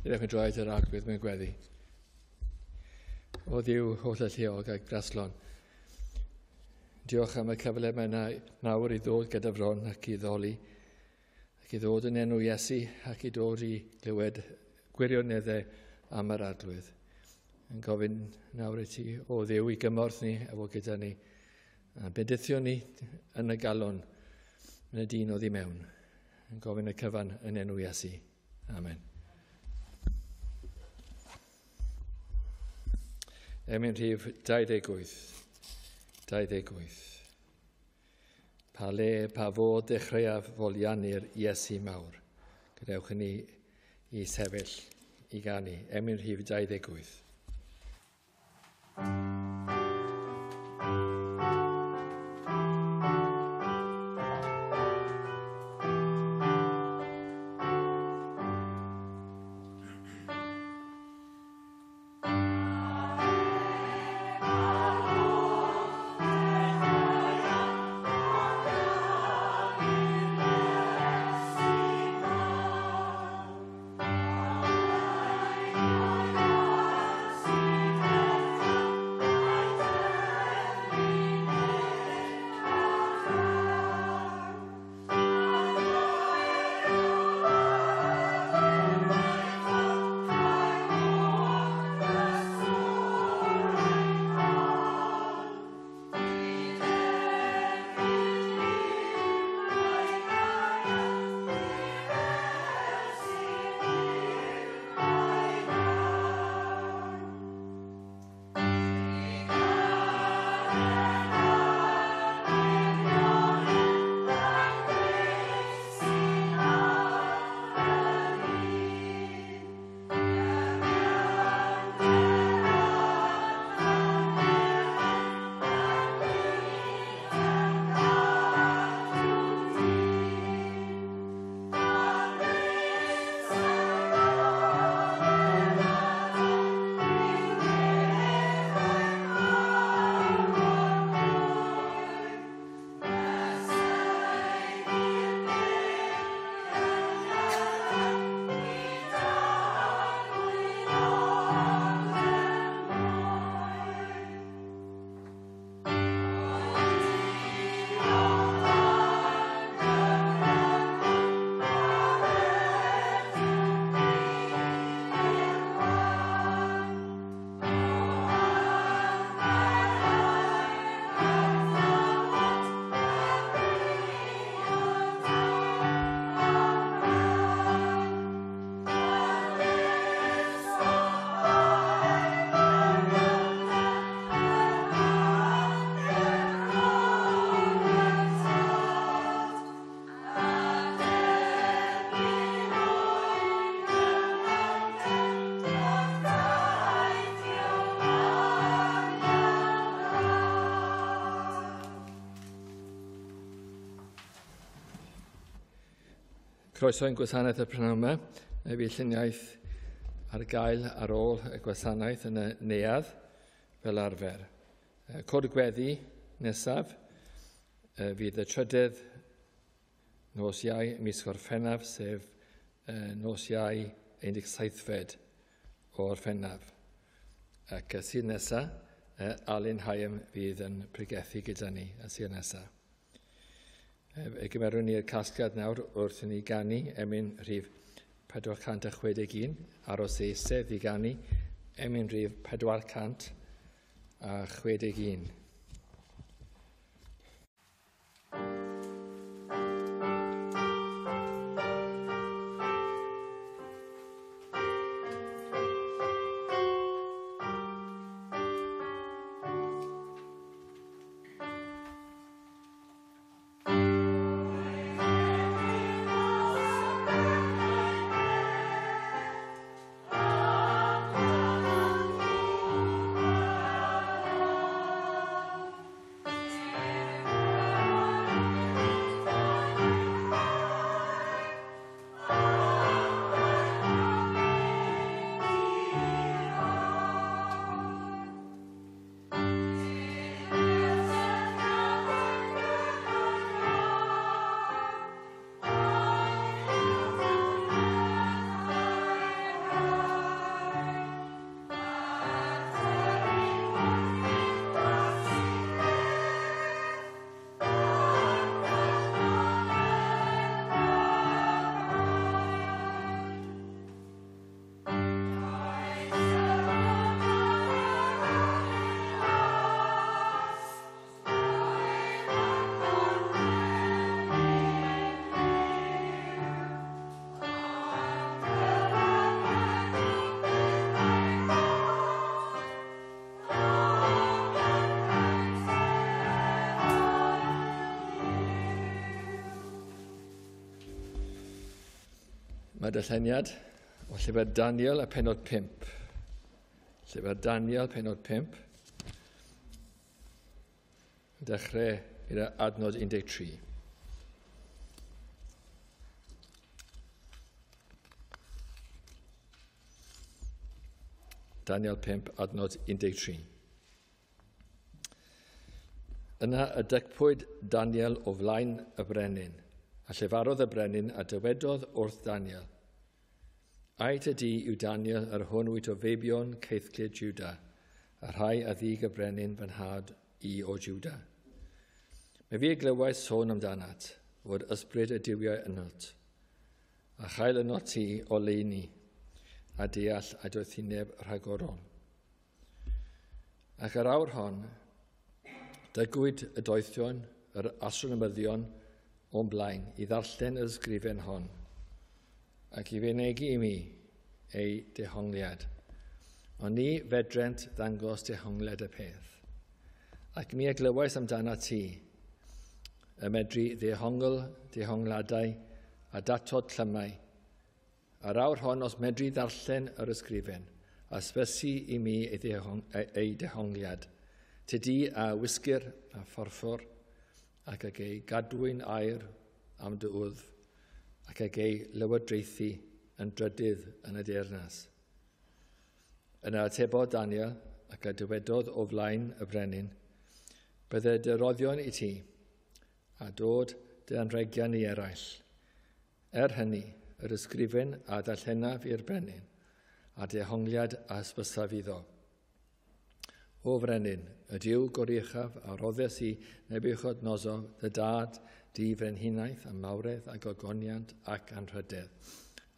Dewch yn droed yr Arglwydd mewn gweddi. O Dduw holl alluog a graslon, diolch am y cyfle mae nawr i ddod gyda fron ac i ddoli, ac i ddod yn enw Iesu ac i dod i glywed gwirioneddau am yr Arglwydd. Yn gofyn nawr i ti, o Dduw, i gymorth ni efo gyda ni, a bendithio ni yn y galon, yn y dyn oddi mewn. Yn gofyn y cyfan yn enw Iesu. Amen. Emyn rhif 28. 28. Pa le, pa fod dechreuaf foliannu'r Iesu mawr. Gadewch i ni i sefyll i ganu. Emyn rhif 28. Croeso i'n gwasanaeth y prynhawn yma. Mae fi lluniaeth ar gael ar ôl y gwasanaeth yn y neuadd fel arfer. Cod gweddi nesaf fydd y trydydd nos Iau mis Gorffennaf, sef nos Iau 17fed o Orffennaf. Ac y Sul nesaf, Alun Haim fydd yn pregethu gyda ni y Sul nesaf. E gymerwn ni'r casgliad nawr wrth i ni ganu emyn rhif 461, aros eistedd i ganu emyn rhif 461. Dyma darlleniad o llyfr Daniel a pennod 5. Llyfr Daniel, pennod 5. Dechrau gyda adnod 13. Daniel 5, adnod 13. Yna y dygpwyd Daniel o flaen y brenin, a llefarodd y brenin a dywedodd wrth Daniel, Ai ty di yw Daniel yr hwn wyt o feibion caethglud Juda, a rhai a ddig y brenin fy nhad i o Juda. Mae fi a glywais sôn amdanat, fod ysbryd y duwiau ynot, a chael ynot ti oleuni, a deall a doethineb rhagorol. Ac ar awr hon, dygwyd y doethion, yr astronomyddion, o'n blaen i ddarllen yr ysgrifen hon, ac i fynegi i mi ei dehongliad. Ond ni fedrent ddangos dehongliad y peth. Ac mi a glywais amdana ti, y medru ddehongl, dehongladau a datod tlymau. Ar awr hon, os medru ddarllen yr ysgrifen, a sbysu i mi ei dehongliad, ty di a wisgir a phorffor, ac ag ei gadwyn aur am dy wddf, ac ag ei lywodraethu yn drydydd yn y deyrnas. Yna atebodd Daniel ac a dywedodd o flaen y brenin, bydde dy roddion i ti, a dod dy anrhegion i eraill. Er hynny, yr ysgrifen a darllenaf i'r brenin, a dehongliad a hysbysaf iddo. O frenin, y Duw goruchaf a roddes i Nebuchadnezzar dy dad di frenhinaeth a mawredd a gogoniant ac anrhydedd,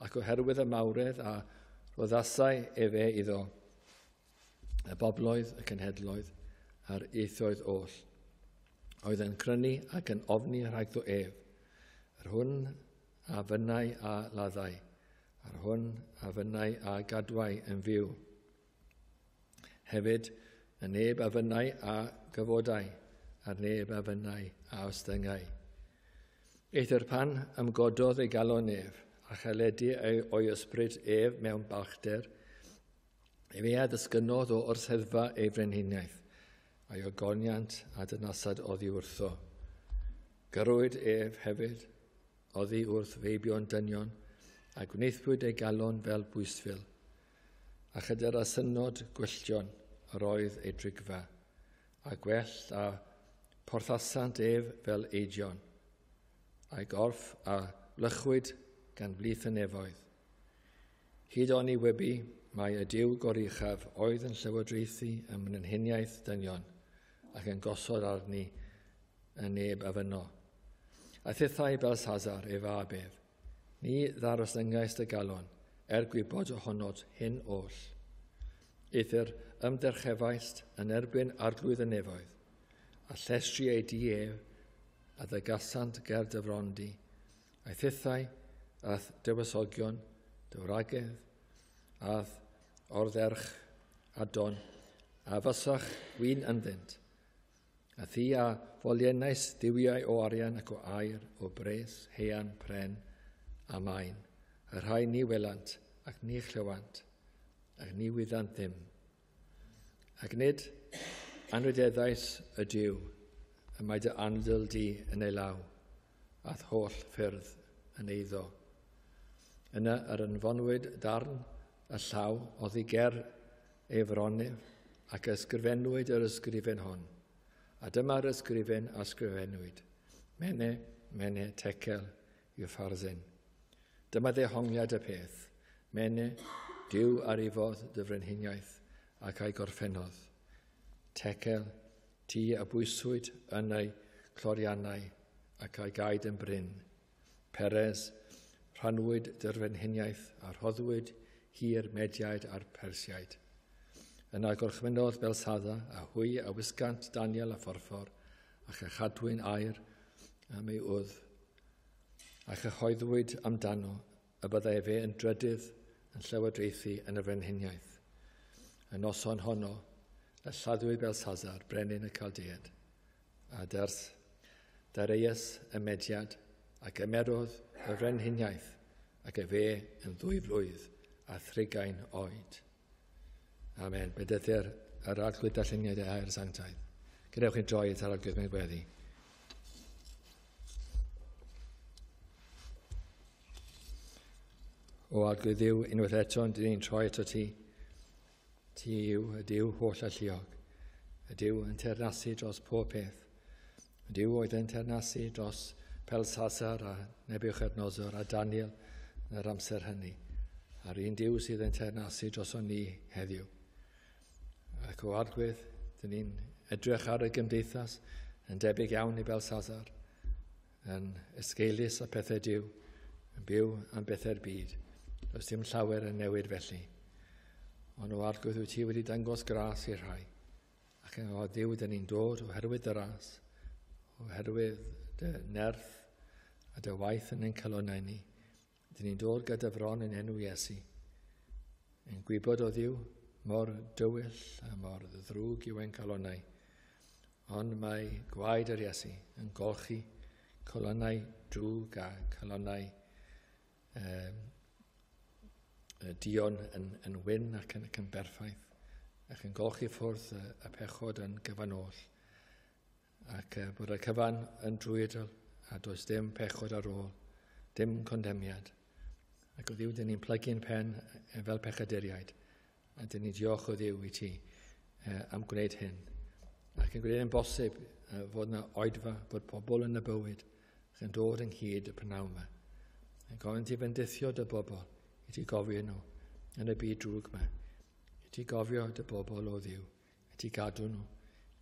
ac oherwydd y mawredd a roddasai efe iddo, y bobloedd, y cenhedloedd a'r ieithoedd oll, oedd yn crynu ac yn ofni rhagddo ef, yr hwn a fynnai a laddai, a'r hwn a fynnai a gadwai yn fyw. Hefyd, y neb a fynnai a gyfodai, a'r neb a fynnai a ostyngai. Eithr pan ymgododd ei galon ef, a chaledu o'i ysbryd ef mewn balchder, efe a ddisgynnodd o orseddfa ei frenhiniaeth, a'i ogoniant a dynasad oddi wrtho. Gyrrwyd ef hefyd oddi wrth feibion dynion, a gwnaethpwyd ei galon fel bwystfil, a chyda'r asynod gwylltion yr oedd ei drigfa, a gwellt a porthasant ef fel eidion, a'i gorff a wlychwyd gan blith y nefoedd. Hyd oni wybu mai y Duw goruchaf oedd yn llywodraethu ym mrenhiniaeth dynion ac yn gosod arni y neb a fynno. A thithau Belshazzar ei fab ef, ni ddarostyngaist dy galon, er gwybod ohonot hyn oll. Eithr ymdderchefaist yn erbyn arglwydd y nefoedd, a llestri ei di ef, a ddygasant ger dy fron di, a'i thithau, a'th dywysogion, dy wragedd, a'th ordderch adon, a fysach win ynddynt. A thi a foliennais dduwiau o arian ac o aur, o bres, haearn, pren a maen, y rhai ni welant ac ni chlywant, ac ni wyddant ddim. Ac nid anrhydeddais y Duw, y mae dy anadl di yn ei law, a'th holl ffyrdd yn eiddo. Yna yr anfonwyd darn y llaw oddi ger ei fron ef, ac ysgrifennwyd yr ysgrifen hon. A dyma'r ysgrifen a ysgrifennwyd. Mene, mene, tekel, Upharsin. Dyma ddehongliad y peth. Mene, Duw arifodd dy frenhiniaeth ac a'i gorffennodd. Tekel, ti a bwyswyd yn ei cloriannau ac a'i gaed yn brin. Peres, rhannwyd dy frenhiniaeth a rhoddwyd hi'r Mediaid a'r Persiaid. Yna gorchmynnodd Belshazzar a hwy a wisgant Daniel a phorffor a chadwyn aur am ei wddf, a chyhoeddwyd amdano y byddai efe yn drydydd yn llywodraethu yn y frenhiniaeth. Y noson honno, y lladdwyd Belshazzar, brenin y Chaldeaid, a Darius y Mediad, ac ymerodd y frenhiniaeth ac efe yn 32 oed. Amen. Bedyddir yr Arglwydd darlleniad y air sanctaidd. Gadewch i'n droi at yr Arglwydd mewn gweddi. O Arglwydd Dduw, unwaith eto yn dyn ni'n troi ato ti. Ti yw y Duw holl alluog. Y Duw yn teyrnasu dros pob peth. Y Duw oedd yn teyrnasu dros Belshazzar a Nebuchadnezzar a Daniel yn yr amser hynny. A'r un Duw sydd yn teyrnasu droson ni heddiw. Ac o Arglwydd, dyn ni'n edrych ar y gymdeithas yn debyg iawn i Belshazzar, yn esgeulus a pethau Duw, yn byw am bethau'r byd. Does dim llawer yn newid felly. Ond o Arglwydd, wyt ti wedi dangos gras i'r rhai. Ac yn o Dduw, dyn ni'n dod oherwydd dy ras, oherwydd dy nerth a dy waith yn ein calonnau ni. Dyn ni'n dod gyda fron yn enw Iesu. Yn gwybod o Dduw mor dywyll a mor ddrwg yw ein calonnau. Ond mae gwaed yr Iesu yn golchi calonnau drwg a calonnau duon yn wyn ac yn berffaith, ac yn golchi ffwrdd y pechod yn gyfan oll, ac bod y cyfan yn drwyadl a does dim pechod ar ôl, dim condemiad. Ac o Dduw, dyn ni'n plygu'n pen fel pechaduriaid, a dyn ni'n diolch o Dduw i ti am gwneud hyn. Ac yn gwneud yn bosib fod yna oedfa, bod pobl yn y bywyd ac yn dod ynghyd y prynhawn yma. Yn gofyn ti fendithio dy bobl, i ti gofio nhw yn y byd drwg yma. I ti gofio dy bobl o Dduw, i ti gadw nhw.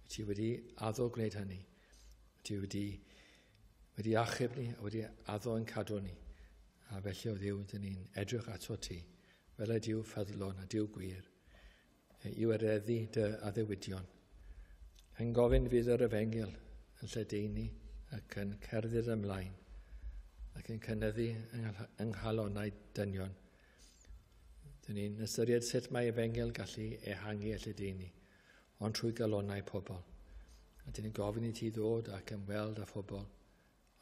I ti wedi addo gwneud hynny. I ti wedi achub ni a wedi addo yn cadw ni. A felly o Dduw, dyn ni'n edrych ato ti, fel y Duw ffyddlon a Duw gwir, i wireddu dy addewidion. Yn gofyn fydd yr efengyl yn lledaenu ac yn cerdded ymlaen ac yn cynyddu yng nghalonnau dynion. Dyn ni'n ystyried sut mae efengyl gallu ehangu a lledaenu, ond trwy galonnau pobl. A dyn ni'n gofyn i ti ddod ac ymweld â phobl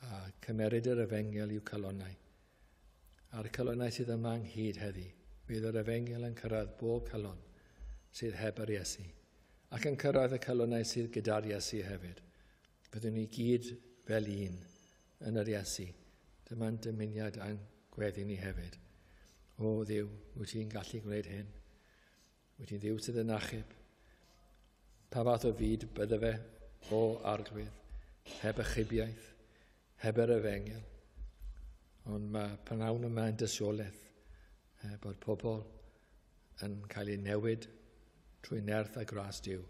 a cymeryd yr efengyl i'w calonnau. A'r calonnau sydd yma ynghyd heddi, fydd yr efengyl yn cyrraedd bob calon sydd heb yr Iesu, ac yn cyrraedd y calonnau sydd gyda'r Iesu hefyd. Byddwn ni gyd fel un yn yr Iesu. Dyma'n dymuniad a'n gweddi ni hefyd. O Dduw, wyt ti'n gallu gwneud hyn? Wyt ti'n Dduw sydd yn achub? Pa fath o fyd bydde fe o Arglwydd, heb achubiaeth, heb yr efengyl? Ond mae prynhawn yma yn dystiolaeth bod pobl yn cael eu newid trwy nerth a gras Duw.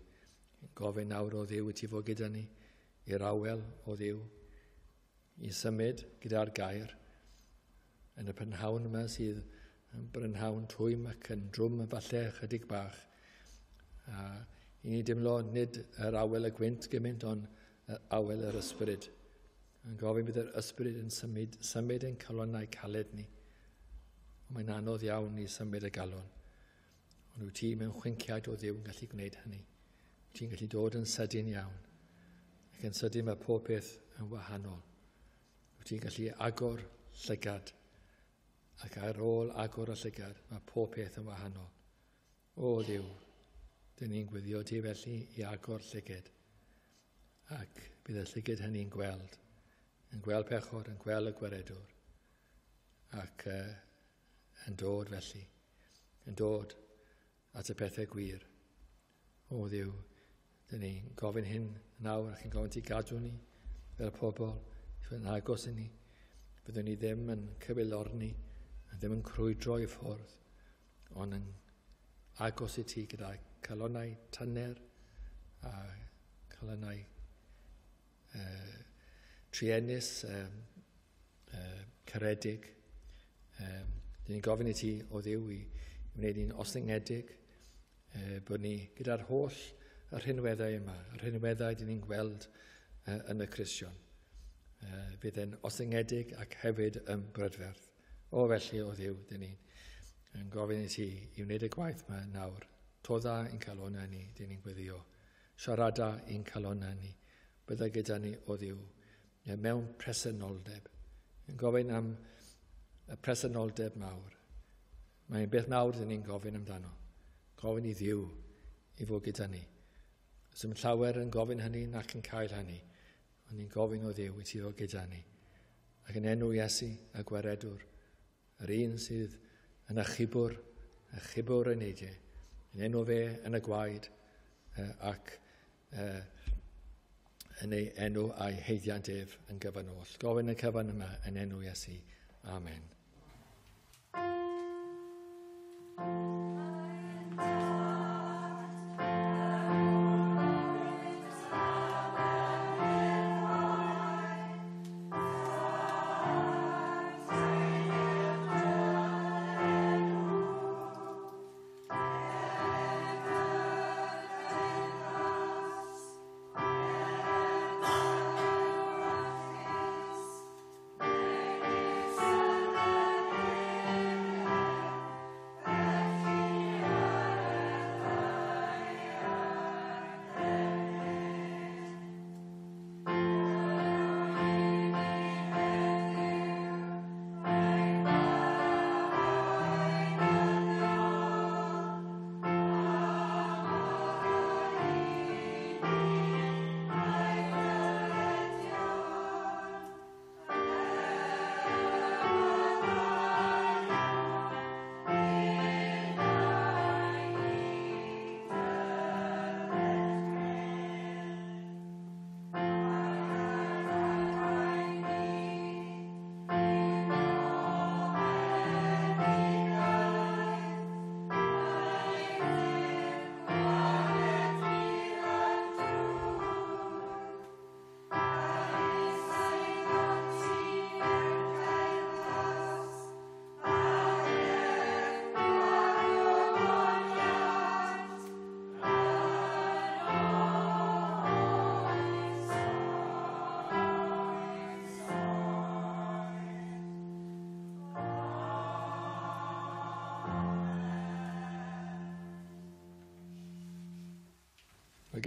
Gofyn nawr o Dduw i ti fod gyda ni, i'r awel o Dduw, i symud gyda'r gair yn y prynhawn yma sydd yn brynhawn twym ac yn drwm falle ychydig bach. A i ni dimlo nid yr awel y gwynt gymaint, ond yr awel yr ysbryd. Yn gofyn bydd yr ysbryd yn symud yn calonnau caled ni. Mae'n anodd iawn i symud y galon. Ond wyt ti mewn chwinciad o Dduw yn gallu gwneud hynny. Wyt ti'n gallu dod yn sydyn iawn. Ac yn sydyn mae pob peth yn wahanol. Wyt ti'n gallu agor llygad. Ac ar ôl agor y llygad, mae pob peth yn wahanol. O Dduw, dyn ni'n gweddio ti felly i agor llygad. Ac bydd y llygad hynny'n gweld. Yn gweld pechod, yn gweld y gwaredwr. Ac yn dod felly. Yn dod at y pethau gwir. O Dduw, dyn ni'n gofyn hyn nawr ac yn gofyn ti gadw ni fel pobl, i fod yn agos i ni. Byddwn ni ddim yn cyfeiliorni, a ddim yn crwydro i ffwrdd, ond yn agos i ti gyda calonnau tyner a calonnau truenus, caredig. Dyn ni'n gofyn i ti o Dduw i wneud ni'n ostyngedig, bod ni gyda'r holl y rhinweddau yma, y rhinweddau dyn ni'n gweld yn y Cristion. Fydd yn ostyngedig ac hefyd yn brydferth. O felly o Dduw, dyn ni'n gofyn i ti i wneud y gwaith yma nawr. Todda i'n calonnau ni, dyn ni'n gweddio. Siarada i'n calonnau ni. Bydda gyda ni o Dduw mewn presenoldeb. Yn gofyn am y presenoldeb mawr. Mae'n beth mawr dyn ni'n gofyn amdano. Gofyn i Dduw i fod gyda ni. Os ym llawer yn gofyn hynny nac yn cael hynny, ond ni'n gofyn o Dduw i ti fod gyda ni. Ac yn enw Iesu y Gwaredwr, yr un sydd yn achubwr, achubwr eneidiau, yn enw fe yn y gwaed ac yn ei enw a'i haeddiant ef yn gyfan oll. Gofyn y cyfan yma yn enw Iesu. Amen.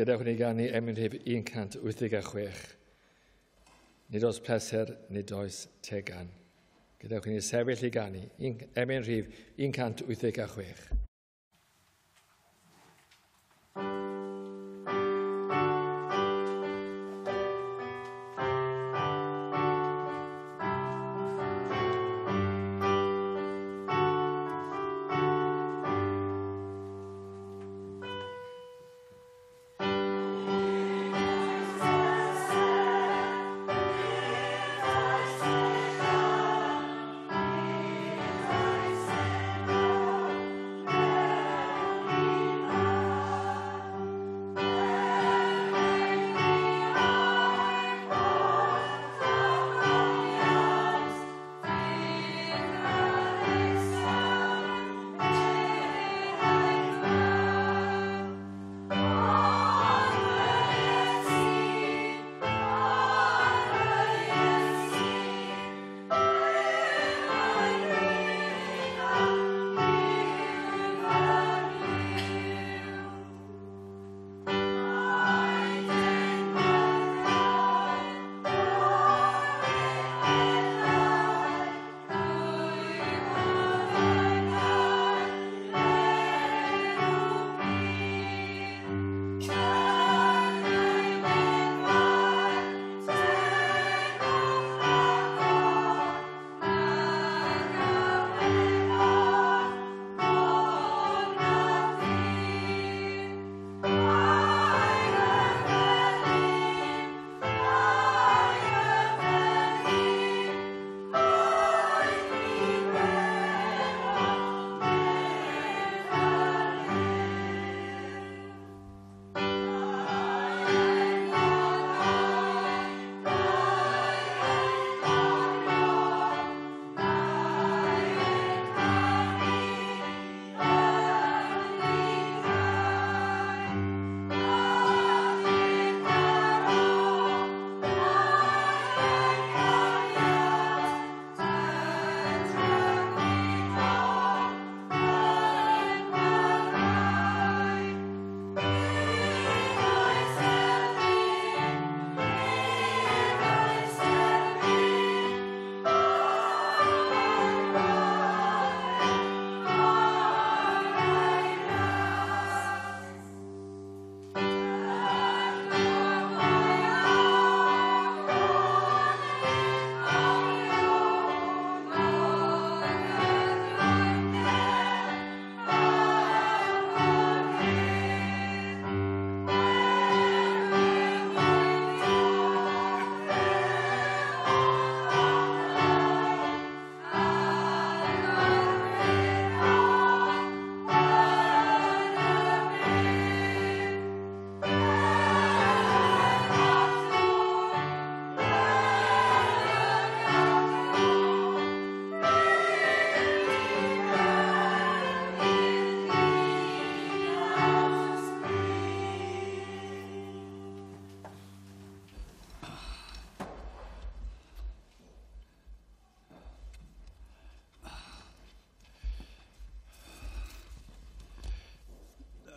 Gadewch ni ganu emyn rhif 186. Nid oes pleser, nid oes tegan. Gadewch ni sefyll i ganu emyn rhif 186.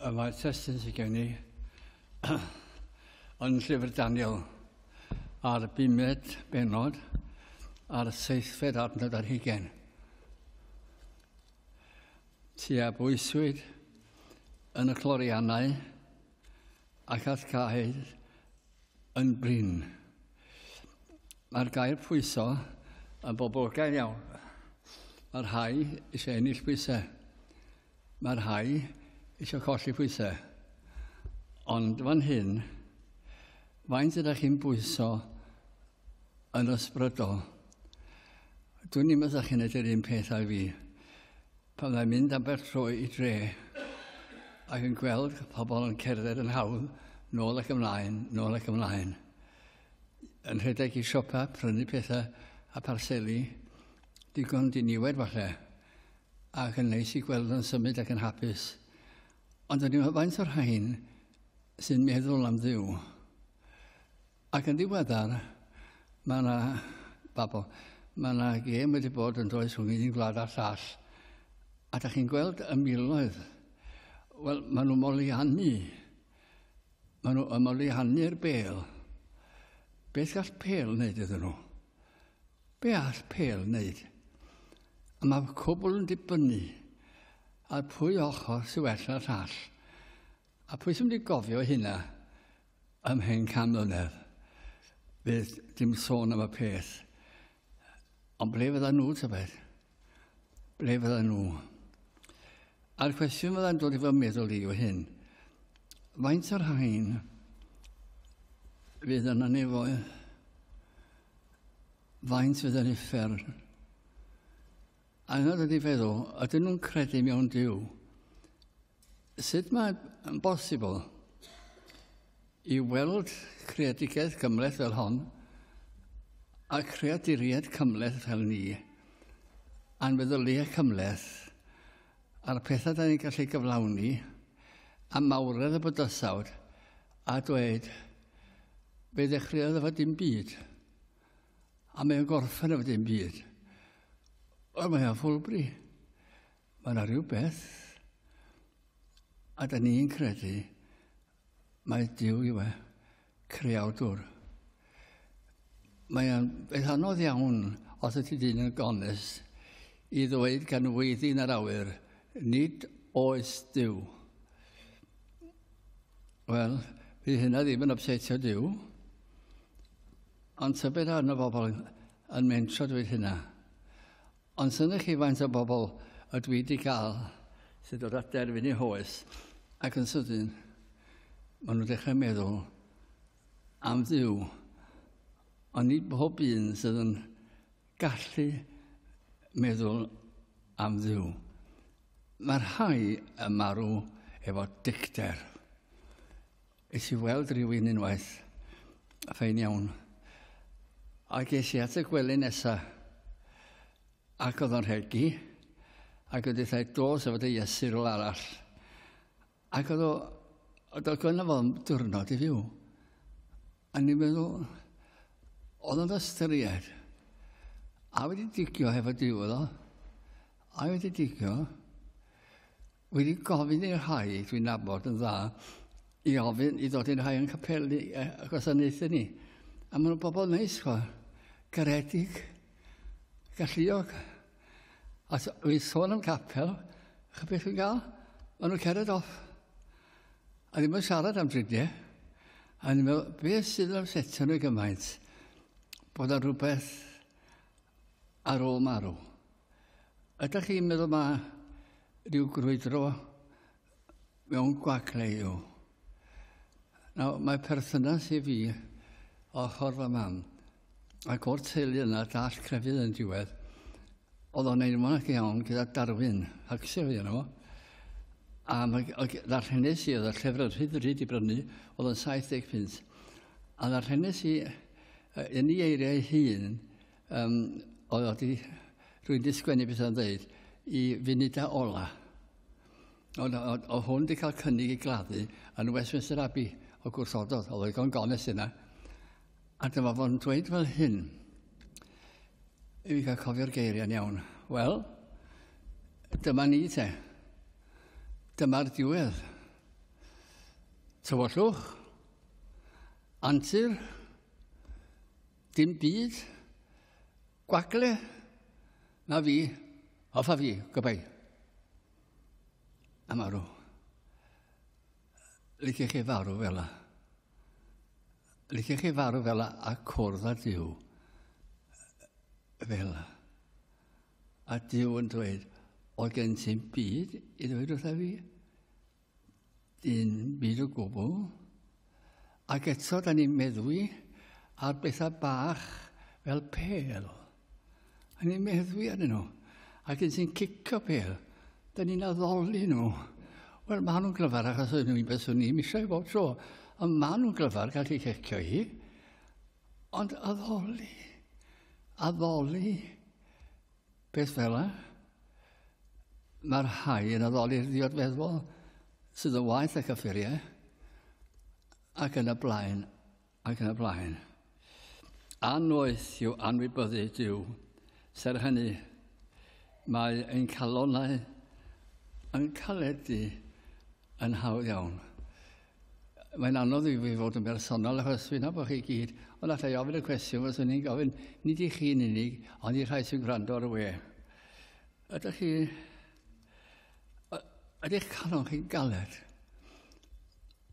Mae'r testun sydd gen i yn llyfr Daniel ar y bumed bennod a'r seithfed adnod ar hugain. Ti a bwyswyd yn y cloriannau ac a'th caed yn brin. Mae'r gair pwyso yn boblogaidd iawn. Mae'r rhai eisiau ennill pwysau. Mae'r rhai eisiau colli pwysau. Ond fan hyn, faint ydych chi'n bwyso yn ysbrydol? Dwi'n ddim ydych chi'n neud yr un peth â fi. Pan mae'n mynd ambell tro i dre ac yn gweld pobl yn cerdded yn hawdd, nôl ac ymlaen, nôl ac ymlaen. Yn rhedeg i siopa, prynu pethau a parseli, digon diniwed falle, ac yn neis i gweld yn symud ac yn hapus. Ond o'n i'n faint o'r rhain sy'n meddwl am Dduw. Ac yn ddiweddar, mae yna babl, mae yna gêm wedi bod yn does rhwng un gwlad a'r llall. A da chi'n gweld y miloedd, wel, maen nhw'n moliannu. Maen nhw yn moliannu'r bêl. Beth gall pêl wneud iddyn nhw? Be all pêl wneud? A mae cwbl yn dibynnu ar pwy ochr sy'n well na'r llall. A pwy sy'n mynd i gofio hynna ymhen 100 mlynedd? Fydd dim sôn am y peth. Ond ble fydda nhw, tybed? Ble fydda nhw? A'r cwestiwn fydda'n dod i fy meddwl i yw hyn. Faint o'r rhain fydd yn y nefoedd? Faint fydd yn uffern? A yna dod i feddwl, ydyn nhw'n credu mewn Duw? Sut mae'n bosibl i weld creadigaeth cymhleth fel hon a creaduriaid cymhleth fel ni a'n meddyliau cymhleth a'r pethau da ni'n gallu gyflawni a mawredd y bydysawd a dweud fe ddechreuodd efo dim byd a mae'n gorffen efo dim byd. Wel, mae o'n ffwlbri. Mae yna rhywbeth a da ni'n credu mae Duw yw e, creawdwr. Mae o'n beth anodd iawn, os ydy dyn yn gonest, i ddweud gan weiddi yn yr awyr, nid oes Duw. Wel, fydd hynna ddim yn upsetio Duw, ond tybed arno bobl yn mentro dweud hynna. Ond synnwch chi faint o bobl ydw i wedi cael sydd dod at derfyn eu hoes ac yn sydyn, maen nhw'n dechrau meddwl am Dduw. Ond nid bob un sydd yn gallu meddwl am Dduw. Mae rhai yn marw efo dicter. Es i weld rhywun unwaith, ffein iawn, ac es i at y gwely nesaf, ac oedd o'n rhegi, ac oedd eithaf dos efo dy Iesu rôl arall. Ac oedd o gynno fo'n diwrnod i fyw. A ni'n meddwl, oedd o'n ystyried, a wedi digio hefo Duw oedd o, a wedi digio, wedi gofyn i'r rhai dwi'n nabod yn dda, i ofyn i ddod i'r rhai yn capeli a gwasanaethau ni. A maen nhw'n bobl neis, chwa, garedig, galluog. A dwi'n sôn am capel, chi beth dwi'n gael? Maen nhw'n cerdded off. A ddim yn siarad am dridiau. A ni'n meddwl, beth sydd yn upsetio nhw gymaint? Bod yna rhywbeth ar ôl marw. Ydych chi'n meddwl mae rhyw grwydro mewn gwagle yw? Nawr, mae perthynas i fi ochr fy mam ac o'r teulu yna, dall crefydd yn diwedd, oedd o'n enwog iawn gyda Darwin, Huxley yna fo. A ddarllenes i, oedd y llyfr yn rhydd i brynu, oedd yn 70 punt. A ddarllenes i, yn ei eiriau hun, oedd wedi, rwy'n di sgwennu beth o'n dweud, i funuda ola. Oedd hwn wedi cael cynnig i gladdu yn Westminster Abbey o gwrthododd, oedd o'n gonest yna. A dyma fo'n dweud fel hyn, i fi cael cofio'r geiriau'n iawn. Wel, dyma ni te. Dyma'r diwedd. Tywyllwch, antur, dim byd, gwagle, na fi, hoffa fi, gobai. A marw. Liciech chi farw fel 'a. Liciech chi farw fel 'a a cwrdd â Duw fel 'a. A Duw yn dweud, oedd gen ti'm byd i ddweud wrtha fi? Dim byd o gwbl. Ac eto, da ni'n meddwi ar bethau bach fel pêl. A ni'n meddwi arnyn nhw. Ac un sy'n cicio pêl, da ni'n addoli nhw. Wel, maen nhw'n glyfar achos oedd nhw'n beth o'n i'n eisiau bob tro. Ond maen nhw'n glyfar gallu cicio hi. Ond addoli, addoli beth fel yna. Mae'r rhai yn addoli'r ddiod feddwl sydd yn waeth y cyffuriau ac yn y blaen, ac yn y blaen. Annoeth yw anwybyddu Duw. Serch hynny, mae ein calonnau yn caledu yn hawdd iawn. Mae'n anodd i fi fod yn bersonol achos fi'n nabod chi gyd, ond allai ofyn y cwestiwn fyswn i'n gofyn nid i chi'n unig, ond i'r rhai sy'n gwrando ar y we. Ydych chi... Ydych calon chi'n galed?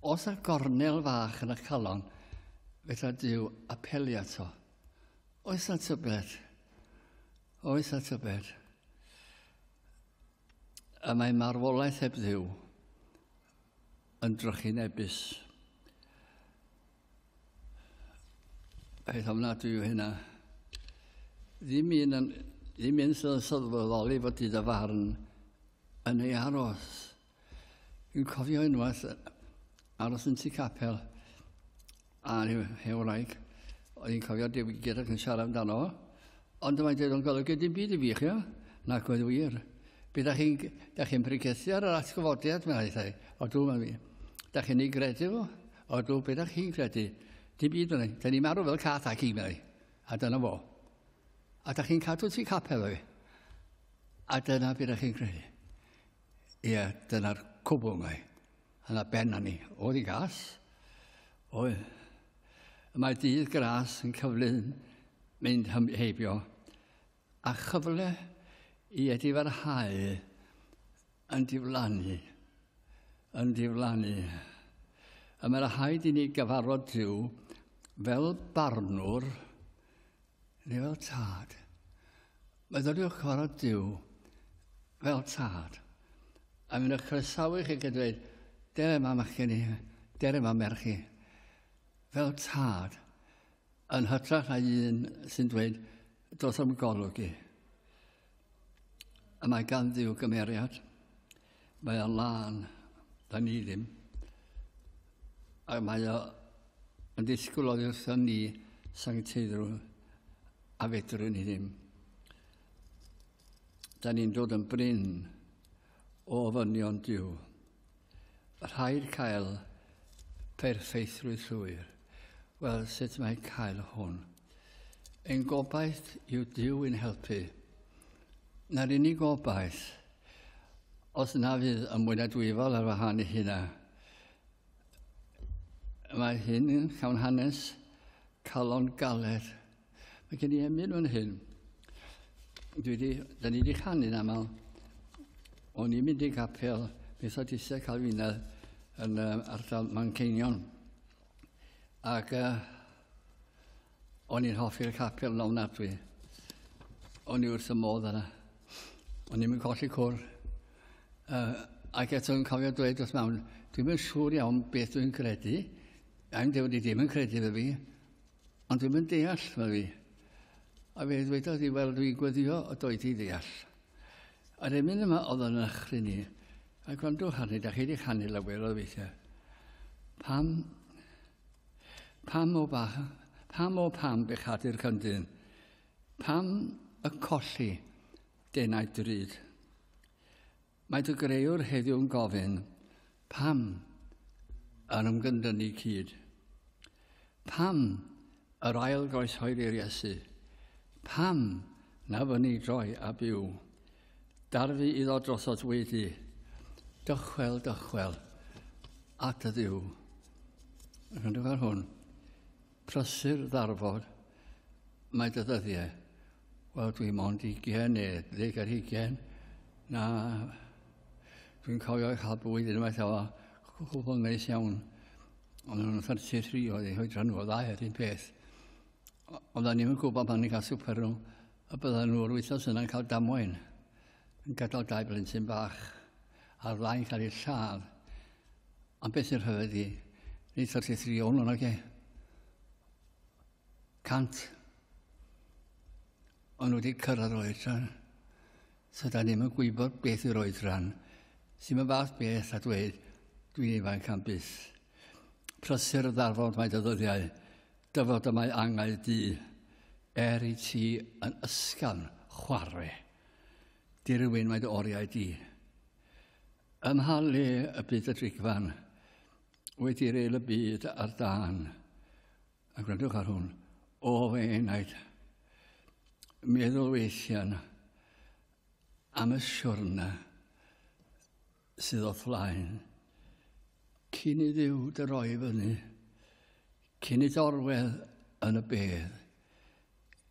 Os y gornel fach yn eich calon, fedra Duw apelio ato. Oes na tybed? Oes na tybed? Y mae marwolaeth heb Dduw yn drychinebus. Peth ofnadwy yw hynna. Ddim un, yn, ddim un sydd yn sylweddoli fod dydd y farn yn ei aros. Dwi'n cofio unwaith aros yn tŷ capel a rhyw hen wraig, oedd hi'n cofio diwygiad ac yn siarad amdano fo, ond mae'n dweud o'n golygu dim byd i fi, chi, nac oedd wir. Be da chi'n da chi'n pregethu ar yr atgyfodiad, mae'n rhaid, o dw, mae'n fi. Da chi'n ei gredu fo? O dw, be da chi'n credu? Dim byd, mae'n Da ni'n marw fel cath ac i, mae'n A dyna fo. A da chi'n cadw ti capel, fi. A dyna be da chi'n credu. Ie, dyna'r cwbl, mae. Yna ben â ni. Oedd hi'n gas. Oedd. Mae dydd gras yn cyflym mynd heibio a chyfle i edifarhau yn diflannu, yn diflannu. Y mae'r rhaid i ni gyfarfod Duw fel barnwr neu fel tad. Meddyliwch cyfarfod Duw fel tad. A mynd o'ch croesawu chi gan dweud, dere yma machgen i, dere yma merch i. Fel tad, yn hytrach na un sy'n dweud, dos am golwg i. A mae gan Dduw gymeriad. Mae o'n lân, da ni ddim. A mae o yn disgwyl oddi wrthon ni sancteiddrwydd a fedrwn ni ddim. Da ni'n dod yn brin o ofynion Duw. Rhaid cael perffeithrwydd llwyr. Wel, sut mae cael hwn? Ein gobaith yw Duw i'n helpu. Na'r unig gobaith, os na fydd ymwynadwyfol ar wahân i hynna, mae hyn yn llawn hanes calon galed. Mae gen i emyn fan hyn. Dwi di, da ni wedi chanu'n aml. O'n i'n mynd i gapel Methodistau Calfinaidd yn ardal Manceinion. Ac o'n i'n hoffi'r capel yn ofnadwy. O'n i wrth y modd yna. O'n i'n colli cwr. Ac eto yn cofio dweud wrth mam, dwi'n yn siŵr iawn beth dwi'n credu. I'm dweud i ddim yn credu fe fi, ond dwi'n yn deall fe fi. A fe ddwedodd i, wel, dwi'n gweddio o doed i ddeall. A'r emyn yma oedd yn nychryn ni. A gwrandwch arni, da chi wedi chanu lawer o weithiau. Pam, pam o ba, pam o pam bechadu'r cyndyn? Pam y colli denau drud? Mae dy greuwr heddiw'n gofyn, pam yn ymgyndynnu cyd? Pam yr ail groeshoel i'r Iesu? Pam na fyny droi a byw? Darfu iddo drosot wedi. Dychwel, dychwel, at y Dduw. Rwy'n ar hwn. Prysur ddarfod mae dy ddyddiau. Wel, dwi mond 20 neu 20. Na, dwi'n cofio cael bwyd unwaith efo cwbl neis iawn. Ond nhw'n 33 oedd eu hoedran nhw, o ddau yr un peth. Ond o'n i'm yn gwybod pan ni'n cael swper nhw, y bydden nhw'r wythnos yna'n cael damwain, yn gadael dau blentyn bach, a'r ddau'n cael eu lladd. Ond beth sy'n rhyfedd i, nid 33 o'n nhw, nage. 100. O'n nhw wedi cyrraedd yr oedran. So da ni'm yn gwybod beth yw'r oedran. Sy'n y fath beth a dweud, dwi'n ifanc am byth. Prysur ddarfod mae dy ddyddiau, dyfod y mae angau du, er i ti yn ysgafn chwarae. Dirwyn mae dy oriau di. Ym mha le y byd y drigfan, wedi reil y byd ar dân. A gwrandwch ar hwn, o fy enaid, meddwl weithiau am y siwrna sydd o'th flaen, cyn i Dduw dy roi fyny, cyn i orwedd yn y bedd,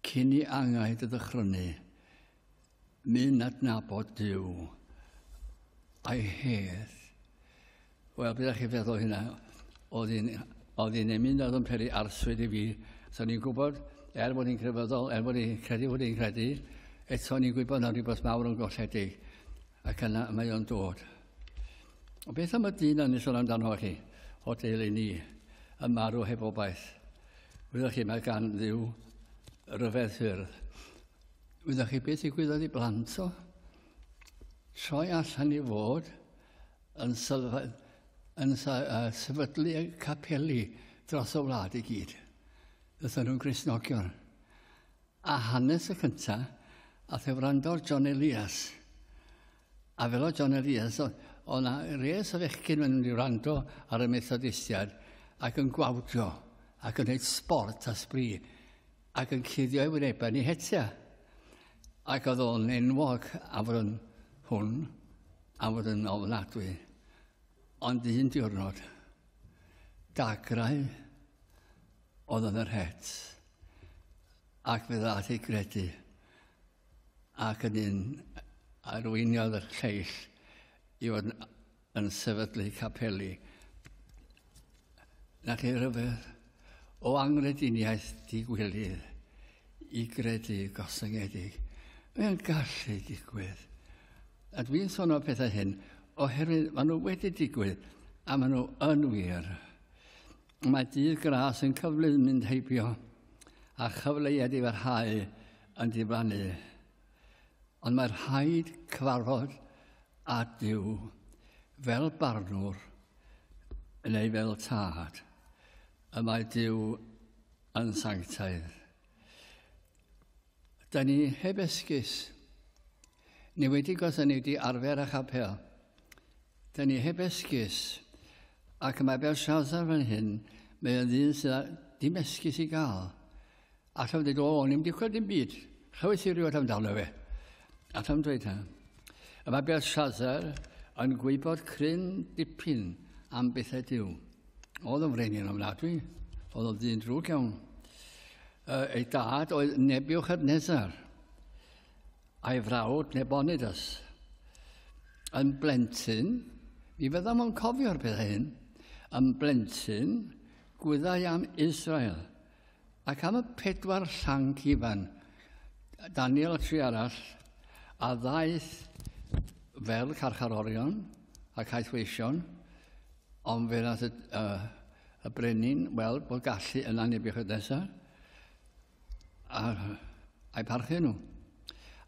cyn i angau dy ddychrynu, mynd adnabod Duw a'i hedd. Wel, beth chi feddwl hynna? Oedd hi'n emyn oedd yn peri arswyd i fi. So ni'n gwybod, er bod ni'n crefyddol, er bod ni'n credu bod ni'n credu, eto ni'n gwybod na rhywbeth mawr yn golledig, ac yna mae o'n dod. Ond beth am y dyn yn sôn amdano chi, o deulu ni, yn marw heb obaith? Wyddoch chi, mae gan Dduw ryfedd ffyrdd. Wyddoch chi beth ddigwyddodd i blant o? Troi allan i fod yn sefydlu y capeli dros y wlad i gyd. Ddaethon nhw'n Gristnogion. A hanes y cyntaf, ath e wrando ar John Elias. A fel o John Elias, oedd 'na res o fechgyn yn mynd i wrando ar y Methodistiaid ac yn gwawdio ac yn gwneud sport a sbri ac yn cuddio ei wynebau yn ei hetiau. Ac oedd o'n enwog am fod yn hwn, am fod yn ofnadwy. Ond un diwrnod, dagrau oedd yn yr het, ac fe ddaeth ei gredu, ac yn un arweiniodd y lleill i fod yn sefydlu capeli. Na chi ryfedd o angrediniaeth digwilydd i gredu gostyngedig. Mae'n gallu digwydd. A dwi'n sôn o'r pethau hyn oherwydd maen nhw wedi digwydd a maen nhw yn wir. Mae dydd gras yn cyflym mynd heibio a chyfleuad i farhau yn diflannu. Ond mae rhaid cyfarfod â Duw fel barnwr neu fel tad. Y mae Duw yn sanctaidd. Da ni heb esgus. Ni wedi gos ni wedi arfer a chapel. Da ni heb esgus. Ac mae Belshazzar fan hyn, mae o'n ddyn sydd dim esgus i gael. Allwn dweud, o, ni'n wedi clywed dim byd. Chlywes i rywbeth amdano fe. Allwn dweud hynny. Y mae Belshazzar yn gwybod cryn dipyn am bethau Duw. Oedd o'n frenin ofnadwy. Oedd o'n ddyn drwg iawn. Ei dad oedd Nebuchadnezzar a'i frawd Nabonidus. Yn blentyn, mi fyddam o'n cofio'r pethau hyn, yn blentyn, gwyddai am Israel ac am y 4 llanc ifan, Daniel a 3 arall, a ddaeth fel carcharorion a caethweision, ond fe nath y brenin weld bod gallu yna Nebuchadnezzar a'i parchu nhw.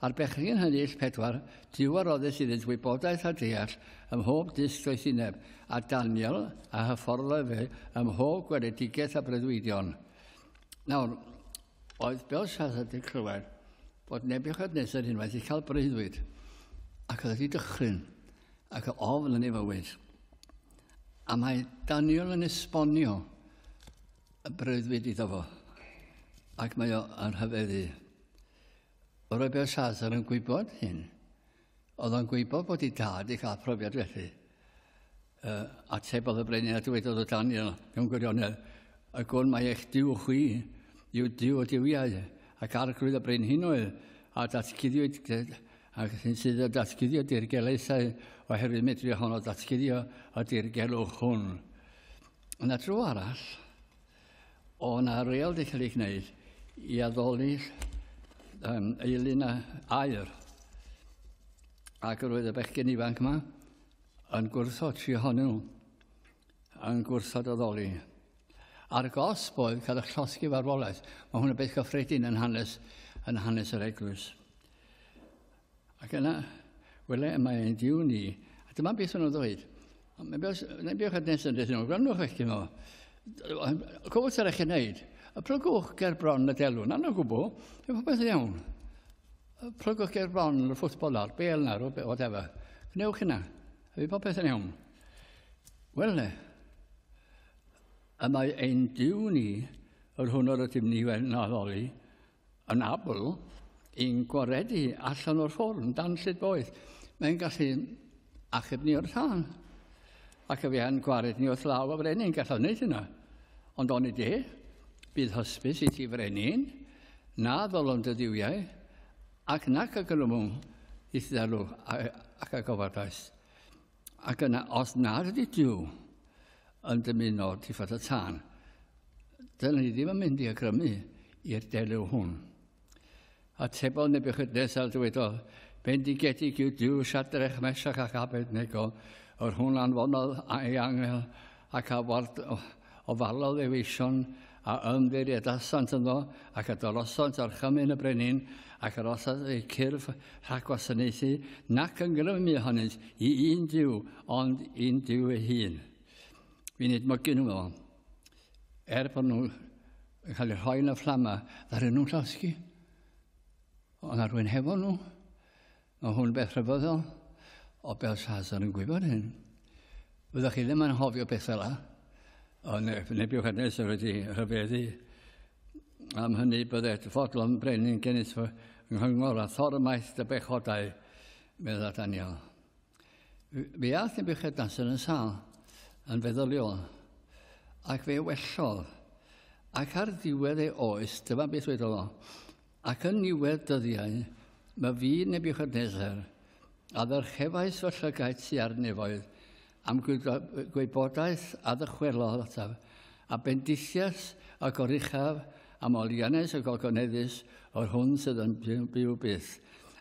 A'r bechgyn hynny ill 4, Duw a roddes iddynt wybodaeth a deall ym mhob dysg doethineb, a Daniel a hyfforddodd fe ym mhob gweledigaeth a breuddwydion. Nawr, oedd Belshazzar wedi clywed bod Nebuchadnezzar unwaith wedi cael breuddwyd, ac oedd wedi dychryn, ac ofn yn ei fywyd. A mae Daniel yn esbonio y breuddwyd iddo fo, ac mae o yn rhyfeddu. Roedd Belshazzar yn gwybod hyn. Oedd o'n gwybod bod ei dad wedi cael profiad felly. Atebodd y brenin a dywedodd o Daniel mewn gwirionedd, y gwn mae eich Duw chwi yw Duw o duwiau ac arglwydd y brenhinoedd a datguddiwyd ac sydd y datguddio dirgelaethau oherwydd medru ohono datguddio y dirgelwch hwn. Yna dro arall, o na reol wedi cael ei gwneud i addoli eilun a aur. Ac yr oedd y bechgyn ifanc yma yn gwrthod tri ohonyn nhw, yn gwrthod addoli. A'r gosb oedd cael eich llosgi farwolaeth. Mae hwn yn beth gyffredin yn hanes yr eglwys. Ac yna, wele, mae ein Duw ni. A dyma beth o'n nhw'n ddweud. Nebuchadnezzar yn dweud nhw, gwrandwch eich nhw. Cwbl sy'n eich wneud, y plygwch ger bron y delw. Na, no gwbl, yw popeth yn iawn. Plygwch ger bron y ffwtbol na'r bêl na'r, whatever. Gwnewch hynna. A fydd popeth yn iawn. Wel ne, y mae ein Duw ni, yr hwn yr ydym ni yn addoli, yn abl i'n gwaredu allan o'r ffwrn dan llid boeth. Mae'n gallu achub ni o'r tân. Ac y fi yn gwared ni wrth law y frenin, gallaf wneud hynna. Ond onid e, bydd hysbys i ti frenin, na ddolon dy dduwiau, ac nac y gylwmwn i'th ddelw ac a gofadais. Ac yna, os nad ydy Duw yn dymuno diffodd y tân, dyna ni ddim yn mynd i agrymu i'r delw hwn. Atebodd Nebuchadnezzar dywedodd, bendigedig yw Duw Siadrach, Mesach ac Abednego, yr hwn anfonodd ei angel ac a ofalodd ei weision a ymddiriedasant ynddo ac a dorosant orchymyn y brenin ac arosant eu cyrff rhag gwasanaethu nac yn grymu ohonynt i un Duw ond un Duw ei hun. Fi'n edmygu nhw fel. Er bod nhw yn cael eu rhoi yn y fflama, ddaru nhw'n llosgi. Ond na rhywun hefo nhw. Mae hwn beth rhyfeddol. O Belshazzar yn gwybod hyn. Fyddwch chi ddim yn hofio beth fel la. Ond Nebuchadnezzar wedi rhyfeddu. Am hynny bydde fodlon brenin gennyt fy nghyngor a thormaith dy bechodau, medda Daniel. Fe aeth Nebuchadnezzar yn sâl, yn feddyliol, ac fe wellodd. Ac ar ddiwedd ei oes, dyma beth wedodd o, ac yn niwedd dyddiau, mae fi Nebuchadnezzar, a ddyrchefais fy llygaid tua'r nefoedd, am gwybodaeth a ddychwelodd ataf, a bendithiais y goruchaf am oliannau y gogoneddus o'r hwn sydd yn byw byth,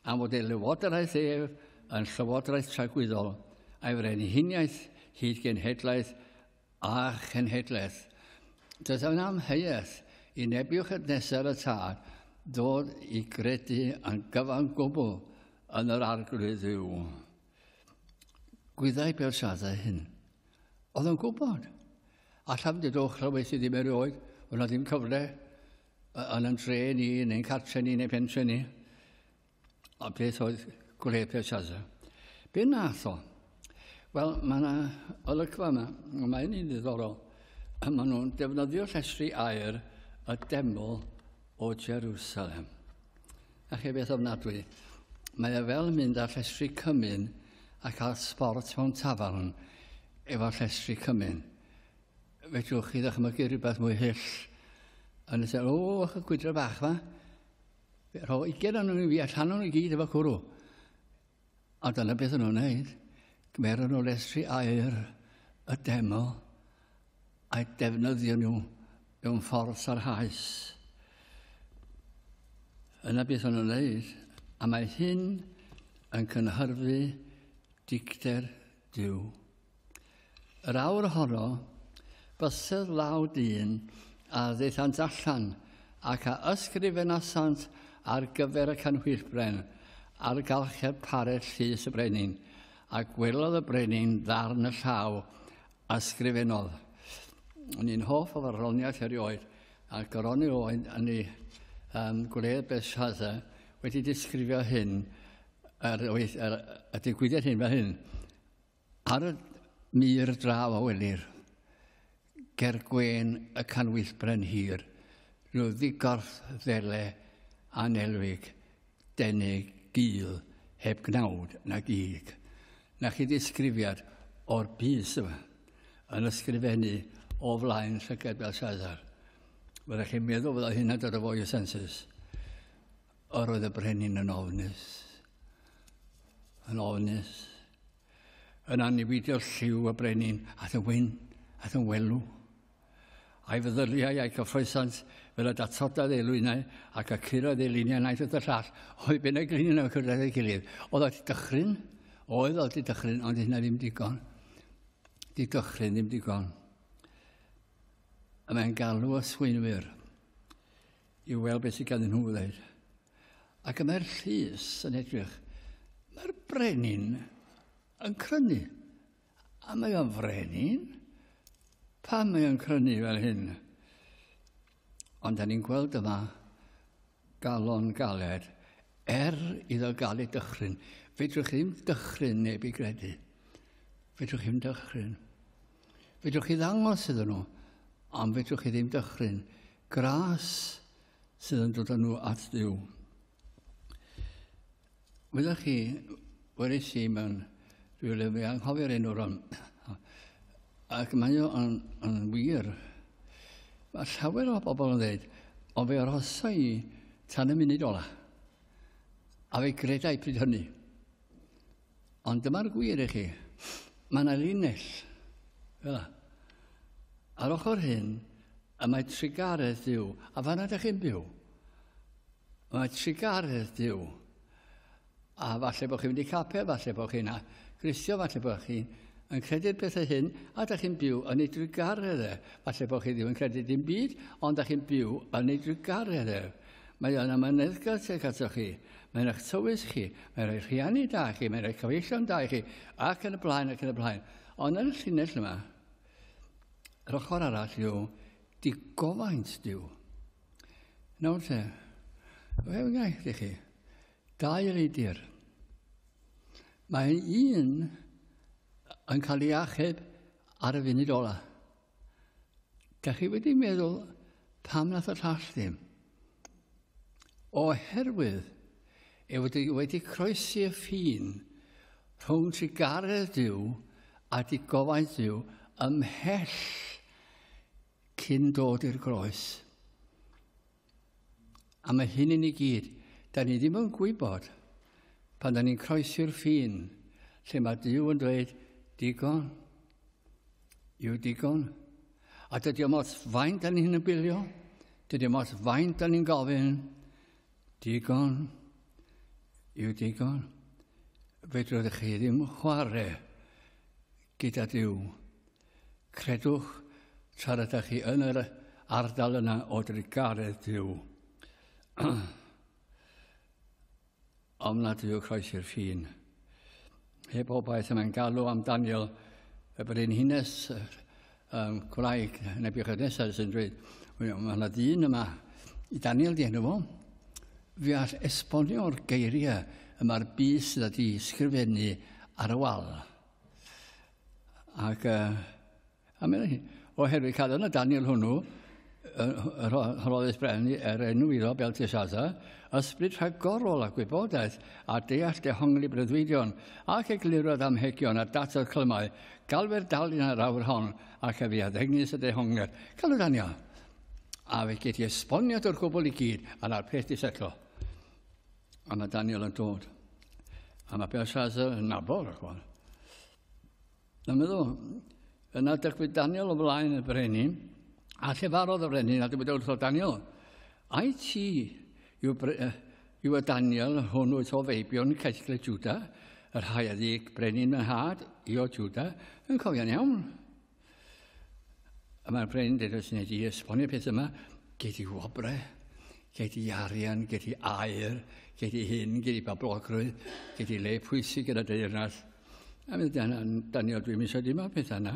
am fod ei lywodraeth ef yn llywodraeth tragwyddol, a'i frenhiniaeth hyd genhedlaeth a chenhedlaeth. Does yna amheuaeth i Nebuchadnezzar y tad ddod i gredu yn gyfan gwbl yn yr arglwydd Dduw. Gwyddai Belshazzar hyn. Oedd o'n gwybod. Allan dyd o'ch chlywes i ddim erioed, oedd na ddim cyfle yn yn dre ni, neu'n cartre ni, neu pentre ni. A beth oedd gwledd Belshazzar? Be nath o? Wel, mae yna olygfa yma, mae'n un ddiddorol. Maen nhw'n defnyddio llestri aur y deml o Jerusalem. A chi beth ofnadwy, mae e fel mynd â llestri cymun a cael sbort mewn tafarn efo llestri cymun. Fedrwch chi ddychmygu rhywbeth mwy hyll. Yn y sel, o, y gwydra bach fa. Rho 20 o'n nhw i fi, allan nhw i gyd efo cwrw. A dyna beth o'n nhw'n wneud. Gymeron nhw lestri aur y deml a'i defnyddio nhw mewn ffordd sarhaus. Yna beth o'n nhw'n wneud. A mae hyn yn cynhyrfu dicter Duw. Yr awr honno, bysedd law dyn a ddaethant allan ac a ysgrifenasant ar gyfer y canhwyllbren ar galcheb parell llys y brenin, a gwelodd y brenin ddarn y llaw a ysgrifennodd. O'n i'n hoff o farddoniaeth erioed, a Goronwy Owen yn ei gwledd Belshazzar wedi disgrifio hyn, y digwyddiad hyn fel hyn. Ar y mur draw a welir, ger gwên y canwyllbren hir, rhyw ddigorff ddele anelwig, denig, gul, heb gnawd na gig. Na chi ddisgrifiad o'r bys yma yn ysgrifennu o flaen llygad Belshazzar. Fyddech chi'n meddwl fydda hynna dod o fwy o sensus. Yr oedd y brenin yn ofnus. Yn ofnus. Yn anewidio lliw y brenin at y wyn, at y welw. A'i feddyliau a'i cyffroesant fel y datodad ei lwynau ac y curodd ei luniau naill wrth y llall. Oedd ben y gliniau yn cyrraedd ei gilydd. Oedd o wedi dychryn, oedd o wedi dychryn, ond hynna ddim digon. Di dychryn ddim digon. A mae'n galw y swynwyr i weld beth sydd ganddyn nhw ddweud. Ac y mae'r llys yn edrych. Mae'r brenin yn crynu. A mae o'n frenin. Pam mae o'n crynu fel hyn? Ond da ni'n gweld yma galon galed, iddo gael ei dychryn. Fedrwch chi ddim dychryn neb i gredu. Fedrwch chi ddim dychryn. Fedrwch chi ddangos iddyn nhw, ond fedrwch chi ddim dychryn. Gras sydd yn dod â nhw at Dduw. Wyddoch chi, weles i mewn rhyw le, fi anghofio'r enw rwan, ac mae o'n yn wir. Mae llawer o bobl yn dweud, ond fe arhosa i tan y munud ola. A fe gredai pryd hynny. Ond dyma'r gwir i chi. Mae yna linell. Fel 'na. Ar ochr hyn, y mae trugaredd Duw. A fan'na ydych chi'n byw. Mae trugaredd Duw. A falle bod chi'n mynd i capel, falle bod chi'n Gristion, falle bod chi'n yn credu'r pethau hyn, a ydych chi'n byw yn ei drugaredd e. Falle bod chi ddim yn credu dim byd, ond ydych chi'n byw yn ei drugaredd e. Mae o'n amyneddgar tuag atoch chi. Mae'n eich tywys chi, mae'n rhoi rhieni da chi, mae'n rhoi cyfeillion da i chi, ac yn y blaen, ac yn y blaen. Ond yn y llinell yma, yr ochr arall yw digofaint Duw. Nawr te, fe wnaeth i chi, dau reidir. Mae un yn cael ei achub ar y funud ola. Dach chi wedi meddwl pam nath y llall ddim? Oherwydd e wedi croesi y ffin rhwng trugaredd Duw a digofaint Duw ymhell cyn dod i'r groes. A mae hyn i ni gyd. Da ni ddim yn gwybod pan da ni'n croesi'r ffin lle mae Duw yn dweud digon yw digon. A dydy o'm ots faint da ni'n ymbilio, dydy o'm ots faint da ni'n gofyn, digon yw digon. Fedrwch chi ddim chwarae gyda Duw. Credwch tra ydych chi yn yr ardal yna o drugaredd Duw. Ond nad yw croesi'r ffin. Heb obaith y mae'n galw am Daniel, y brenhines gwraig Nebuchadnezzar sy'n dweud, mae yna ddyn yma, i Daniel di enw fo, fi all esbonio'r geiriau y mae'r bys sydd wedi sgrifennu ar y wal. Ac a meddai hi, oherwydd cael yna Daniel hwnnw, rhoddais bren er enw iddo Belteshazzar, ysbryd rhagorol a gwybodaeth a deall dehongli breuddwydion ac eglurodd amhegion a datodd clymau, galwer dalun ar awr hon ac a fi a ddengys y dehongliad. Galw Daniel. A fe gei di esboniad o'r gwbl i gyd, a na'r peth di setlo. A mae Daniel yn dod. A mae Belshazzar yn nabod, chwan. Na meddwl, yna dygwyd Daniel o flaen y brenin, a llefarodd y brenin, a dywedodd wrtho Daniel, ai ti yw, yw y Daniel hwn wyt o feibion Caethgle Juda, y rhai a ddig brenin fy nhad i o Juda, yn cofio'n iawn. A mae'r brenin dweud os wneud i esbonio peth yma, gei di wobre, gei di arian, gei di aur, gei di hyn, gei di bablogrwydd, gei di le pwysig yn y deyrnas. A mae Daniel, dwi'n eisiau dim o'r pethau yna.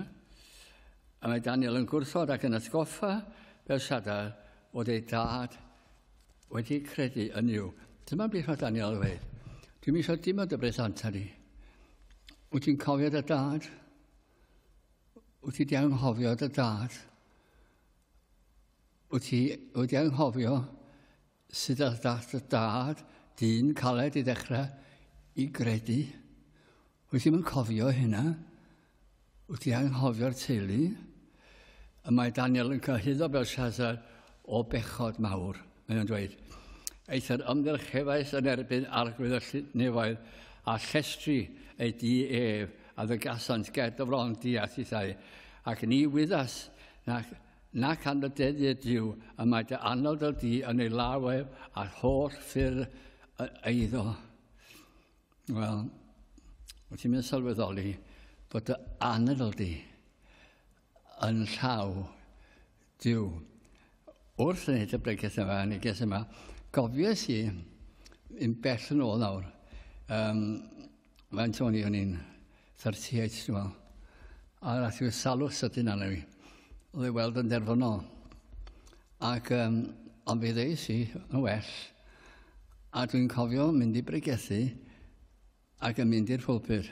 A mae Daniel yn gwrthod ac yn atgoffa Belshazzar fod ei dad wedi credu yn Nuw. Dyma beth mae Daniel yn dweud. Dwi'n eisiau dim o dy bresanta di. Wyt ti'n cofio dy dad? Wyt ti di anghofio dy dad? Wyt ti wedi anghofio sut ath dy dad, dyn caled i ddechrau, i gredu? Wyt ti'm yn cofio hynna? Wyt ti anghofio'r teulu? Y mae Daniel yn cyhuddo Belshazzar o bechod mawr. Mae o'n dweud, eithr ymddyrchefais yn erbyn arglwydd y nefoedd a llestri ei di ef a ddygasant ger dy fron di a thithau, ac ni wyddas nac anrhydeddu Duw, y mae dy anadl di yn ei law ef a'r holl ffyrdd eiddo. Wel, wyt ti'n mynd sylweddoli bod dy anadl di yn llaw Duw. Wrth wneud y bregeth yma, neges yma, gofies i yn bell yn ôl nawr. Faint o'n i, o'n i'n 38, dwi'n meddwl. A nath i'w salwch sydyn arno fi. Oedd ei weld yn derfynol. Ac, ond fe ddeis i yn well. A dwi'n cofio mynd i bregethu ac yn mynd i'r pulpit.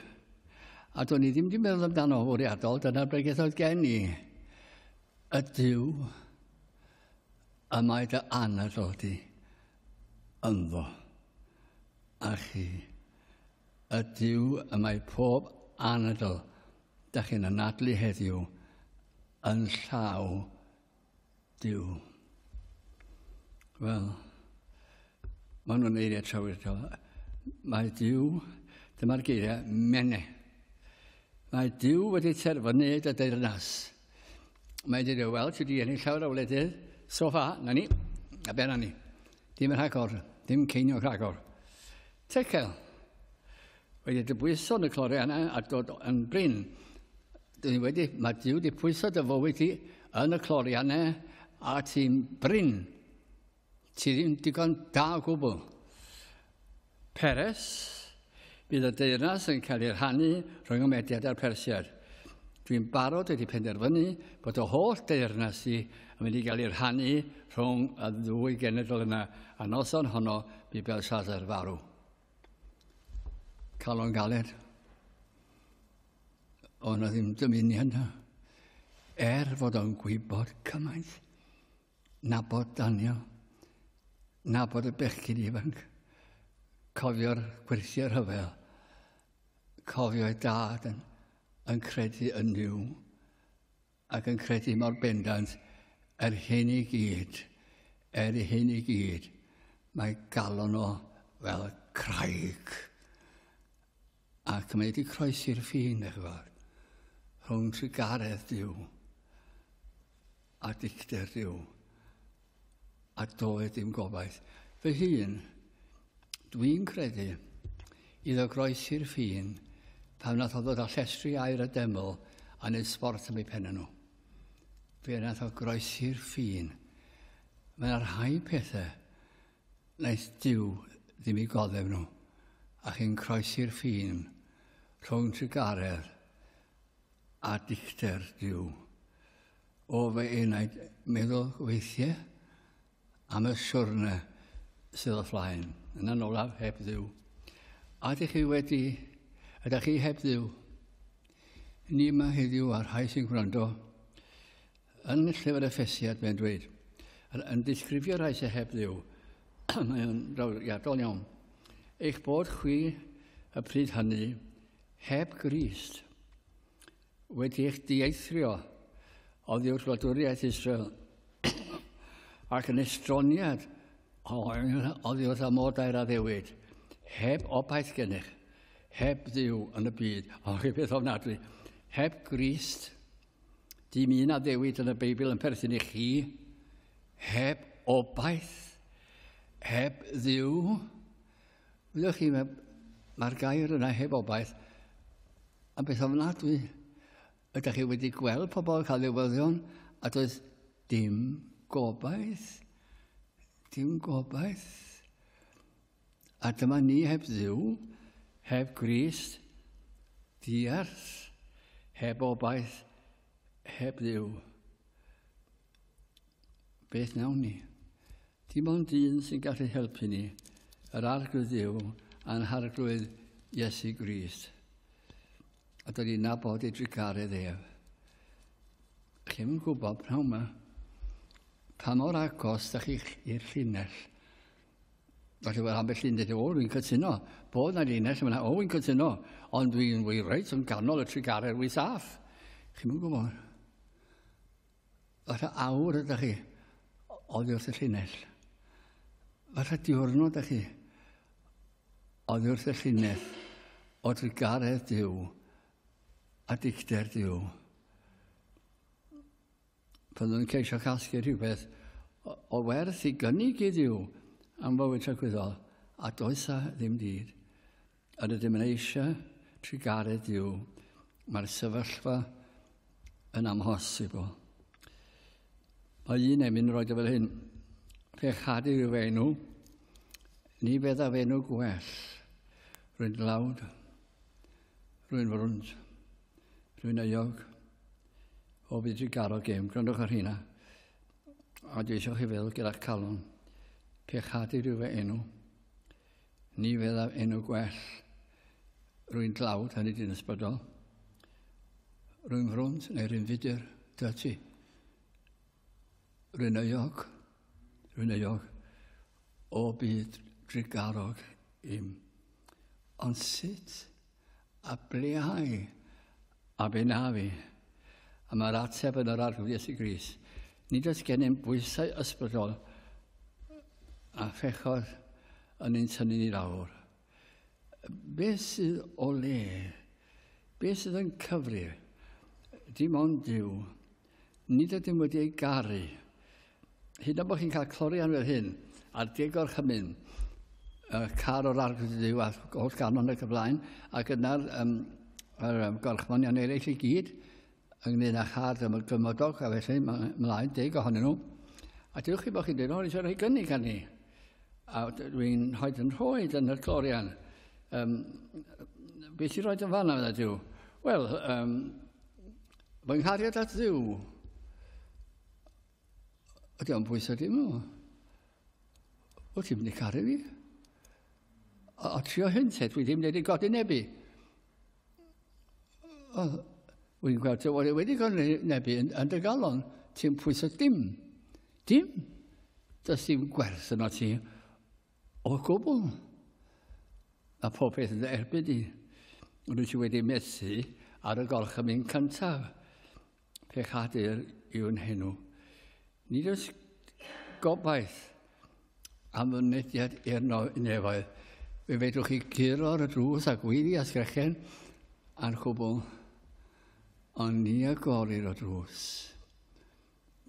A do'n i ddim wedi meddwl amdano fwriadol, dyna'r bregeth oedd gen i. Y Duw y mae dy anadl di ynddo. A chi. Y Duw y mae pob anadl da chi'n anadlu heddiw yn llaw Duw. Wel, maen nhw'n eiriau trawiadol. Mae Duw, dyma'r geiriau, mene. Mae Duw wedi terfynu dy deyrnas. Mae wedi dweud, wel, ti wedi ennill llawer o wledydd, so far, na ni, a be na ni. Dim yn rhagor, dim ceiniog rhagor. Tekel, wedi dy bwyso yn y cloriau yna a dod yn brin. Mae Duw wedi pwyso dy fywyd ti yn y cloriau yna a ti'n brin. Ti ddim digon da o gwbl. Peres, bydd y deyrnas yn cael ei rhannu rhwng y Mediad a'r Persiad. Dwi'n barod wedi penderfynu bod y holl deyrnas i yn mynd i gael ei rhannu rhwng y ddwy genedl yna, a noson honno bu Belshazzar farw. Calon galed. O, na ddim dymuniad yna. Er fod o'n gwybod cymaint, nabod Daniel, nabod y bechgyn ifanc, cofio'r gwerthiau rhyfel, cofio'i dad yn credu yn Nuw ac yn credu mor bendant er hyn i gyd, er hyn i gyd, mae galon o fel craig. Ac mae wedi croesi'r ffin, eich fawr, rhwng trugaredd Duw a dicter Duw, a doedd dim gobaith. Fy hun, dwi'n credu iddo groesi'r ffin pan nath o ddod â llestri aur y deml a wneud sbort am eu pennau nhw. Fe nath o groesi'r ffin. Mae yna rhai pethau wnaeth Duw ddim i goddef nhw, a chi'n croesi'r ffin rhwng trugaredd a dicter Duw. O fy enaid, meddwl weithiau am y siwrne sydd o flaen. Yna'n olaf, heb Dduw. A ydych chi wedi, ydych chi heb Dduw? Ni yma heddiw a'r rhai sy'n gwrando, yn llyfr Effesiad mae'n dweud, yn disgrifio rhai sy'n heb Dduw, mae o'n drawiadol iawn, eich bod chwi y pryd hynny heb Grist, wedi eich dieithrio oddi wrth wladwriaeth Israel ac yn estroniad oddi wrth amodau'r addewid, heb obaith gennych, heb Dduw yn y byd, o, chi beth ofnadwy, heb Grist, dim un addewid yn y Beibl yn perthyn i chi, heb obaith, heb Dduw. Wyddoch chi, mae'r gair yna heb obaith yn beth ofnadwy. Ydych chi wedi gweld pobl cael newyddion a doedd dim gobaith? Dim gobaith. A dyma ni heb Dduw, heb Grist, diarth, heb obaith, heb Dduw. Beth nawn ni? Dim ond un sy'n gallu helpu ni, yr Arglwydd Dduw a'n Harglwydd Iesu Grist. A dod i'n nabod ei drugaredd ef. Chi'm yn gwybod pnawn yma pa mor agos da chi i'r llinell. Felly mae ambell un dweud, o, dwi'n cytuno, bod na linell yma, o, dwi'n cytuno, ond dwi'n wy reit yn ganol y trugaredd wy saff. Chi'm yn gwybod. Falle awr ydych chi oddi wrth y llinell. Falle diwrnod ydych chi oddi wrth y llinell o drugaredd Duw a dicter Duw. Byddwn yn ceisio casglu rhywbeth o werth i gynnig i Dduw am fywyd tragwyddol, a does a ddim byd. Yr ydym yn eisiau trugaredd Duw. Mae'r sefyllfa yn amhosibl. Mae un emyn yn rhoi fel hyn. Pechadur yw enw, ni feddaf enw gwell. Rwy'n dlawd, rwy'n frwnt, rwy'n euog. O bydd drugarog gêm, gwrandwch ar hynna. A dwi eisiau chi feddwl gyda'ch calon. Pechadur yw fy enw. Ni feddaf enw gwell. Rwy'n dlawd, hynny di'n ysbrydol. Rwy'n frwnt neu rwy'n fudur, dirty. Rwy'n euog, rwy'n euog. O bydd drugarog im. Ond sut a ble ai a be na fi? A mae'r ateb yn yr Arglwydd Iesu Grist. Nid oes gennym bwysau ysbrydol a phechod yn ein tynnu ni lawr. Beth sydd o le? Beth sydd yn cyfri? Dim ond Duw. Nid ydym wedi ei garu. Hyd yn oed bod chi'n cael clorian fel hyn, a'r deg gorchymyn, y car o'r Arglwydd Duw a holl ganon ac y blaen, ac yna'r gorchmynion eraill i gyd, ynglyn â char y gymodog a felly mlaen, deg ohonyn nhw. A dewch chi bod chi'n dweud, o, eisiau rhoi gynnig arni. A dwi'n rhoi yn rhoed yn y clorian. Beth sy'n rhoi yn fanna, fydda Duw? Wel, fy nghariad at Dduw. Ydy o'n bwysau dim o? O, ti'n mynd i caru fi? A trio hyn te, dwi ddim wedi godi nebu. O, wy'n gweld dy fod wedi godi nebu yn dy galon, ti'n pwyso dim. Dim. Does dim gwerth yno ti o gwbl. A pob peth yn dy erbyn di. Rwyt ti wedi methu ar y gorchymyn cyntaf. Pechadur yw'n henw. Nid oes gobaith am fynediad i'r nefoedd. Fe fedrwch chi guro ar y drws a gweiddi a sgrechen a'r cwbl. Ond ni agorir y drws.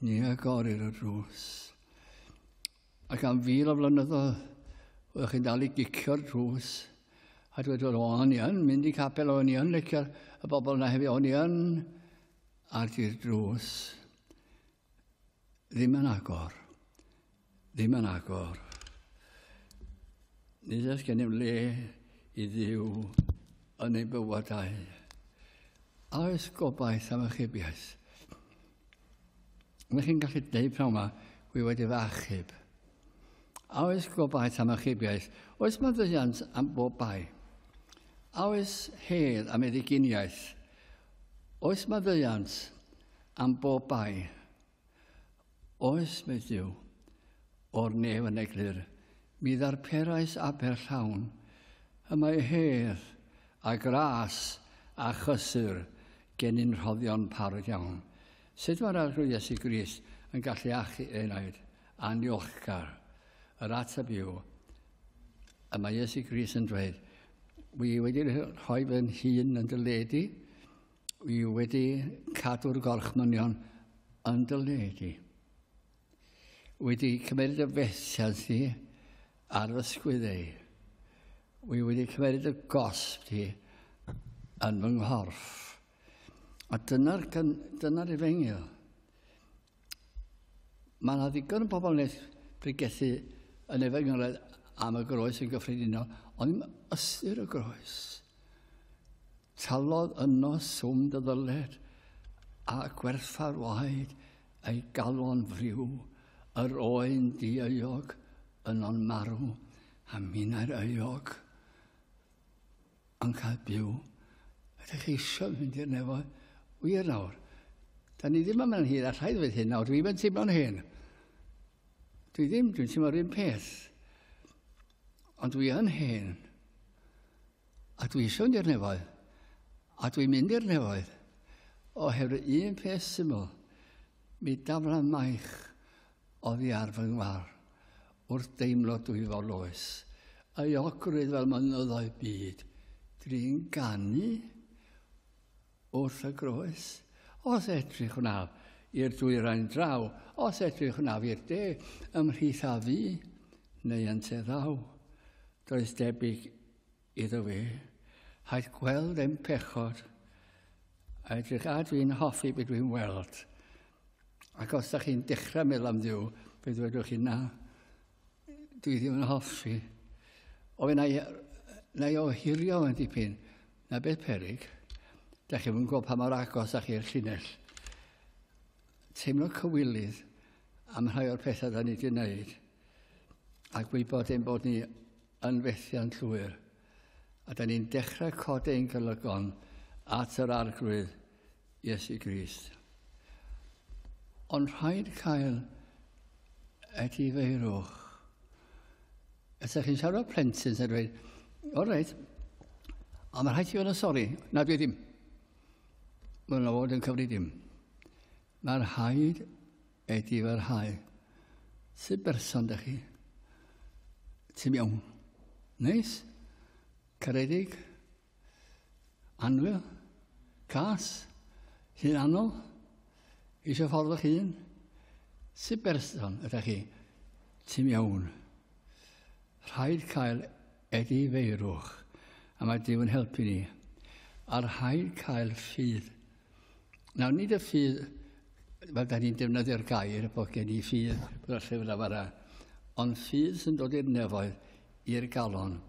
Ni agorir y drws. Ac am fil o flynyddoedd, oeddech chi'n dal i gicio'r drws. A dweud, o, o'n i yn mynd i capel, o'n i yn licio'r y bobl yna hefyd, o'n i yn ar di'r drws. Ddim yn agor. Ddim yn agor. Nid oes gennym le i Dduw yn ei bywydau. A oes gobaith am achubiaeth? Ydych chi'n gallu deud pnawn yma, wi wedi fy achub. A oes gobaith am achubiaeth? Oes maddeuant am bob bai? A oes hedd am edduginiaeth? Oes maddeuant am bob bai? Oes, medd Duw, o'r nef yn eglur, mi ddarperais aber llawn, y mae hedd a gras a chysur gennym rhoddion parod iawn. Sut mae'r Arglwydd Iesu Grist yn gallu achu enaid aniolchgar? Yr ateb yw, y mae Iesu Grist yn dweud, wi wedi rhoi fy hun yn dy le di, wi wedi cadw'r gorchmynion yn dy le di. Wedi cymryd y fethiant di ar fy sgwydd ei. Wi wedi cymryd y gosb di yn fy nghorff. A dyna'r efengyl. Mae yna ddigon o bobl nes pregethu yn efengyl am y groes yn gyffredinol, ond ddim ystyr y groes. Talodd yno swm dy ddyled a gwerthfawr waed ei galon friw, yr oen dieuog yno'n marw, a minnau'r euog yn cael byw. Ydych chi eisiau mynd i'r nefoedd? Wir nawr. Da ni ddim yn mynd hir, allai ddweud hyn nawr, dwi'n teimlo'n hyn. Dwi ddim, dwi'n teimlo'r un peth. Ond dwi yn hen. A dwi eisiau mynd i'r nefoedd. A dwi'n mynd i'r nefoedd. Oherwydd un peth syml, mi dafla maich oddi ar fy ngwar wrth deimlo dwyfol oes. A iogrwydd fel mynyddoedd byd, drin ganu wrth y groes. Os edrych wnaf i'r dwyrain draw, os edrych wnaf i'r de, ymhlith a fi, neu ynte ddaw. Does debyg iddo fe. Haid gweld ein pechod, a edrych a dwi'n hoffi beth dwi'n weld. Ac os da chi'n dechrau meddwl am Dduw, fe ddwedwch chi na, dwi ddim yn hoffi. O fe na i, na i ohirio yn dipyn, na beth peryg. Da chi'n gwybod pa mor agos â chi'r llinell. Teimlo cywilydd am rhai o'r pethau da ni wedi wneud a gwybod ein bod ni yn fethiant llwyr. A da ni'n dechrau codi ein golygon at yr Arglwydd Iesu Grist. Ond rhaid cael edifeirwch. Ydych chi'n siarad plentyn sy'n dweud, o reit, ond mae rhaid ti fod yn sori. Na, dwi ddim. Mae'n fod yn cyfri dim. Mae'r rhaid edifarhau. Sut berson da chi? Ti'n iawn? Neis? Caredig? Anwyl? Cas? Hunanol? Eisiau ffordd o'ch hun? Sut berson ydych chi? Ti'n iawn. Rhaid cael edifeirwch, a mae Duw yn helpu ni. A rhaid cael ffydd. Nawr, nid y ffydd, fel da ni'n defnyddio'r gair, bod gen i ffydd, bod y llyfr yma, ond ffydd sy'n dod i'r nefoedd, i'r galon.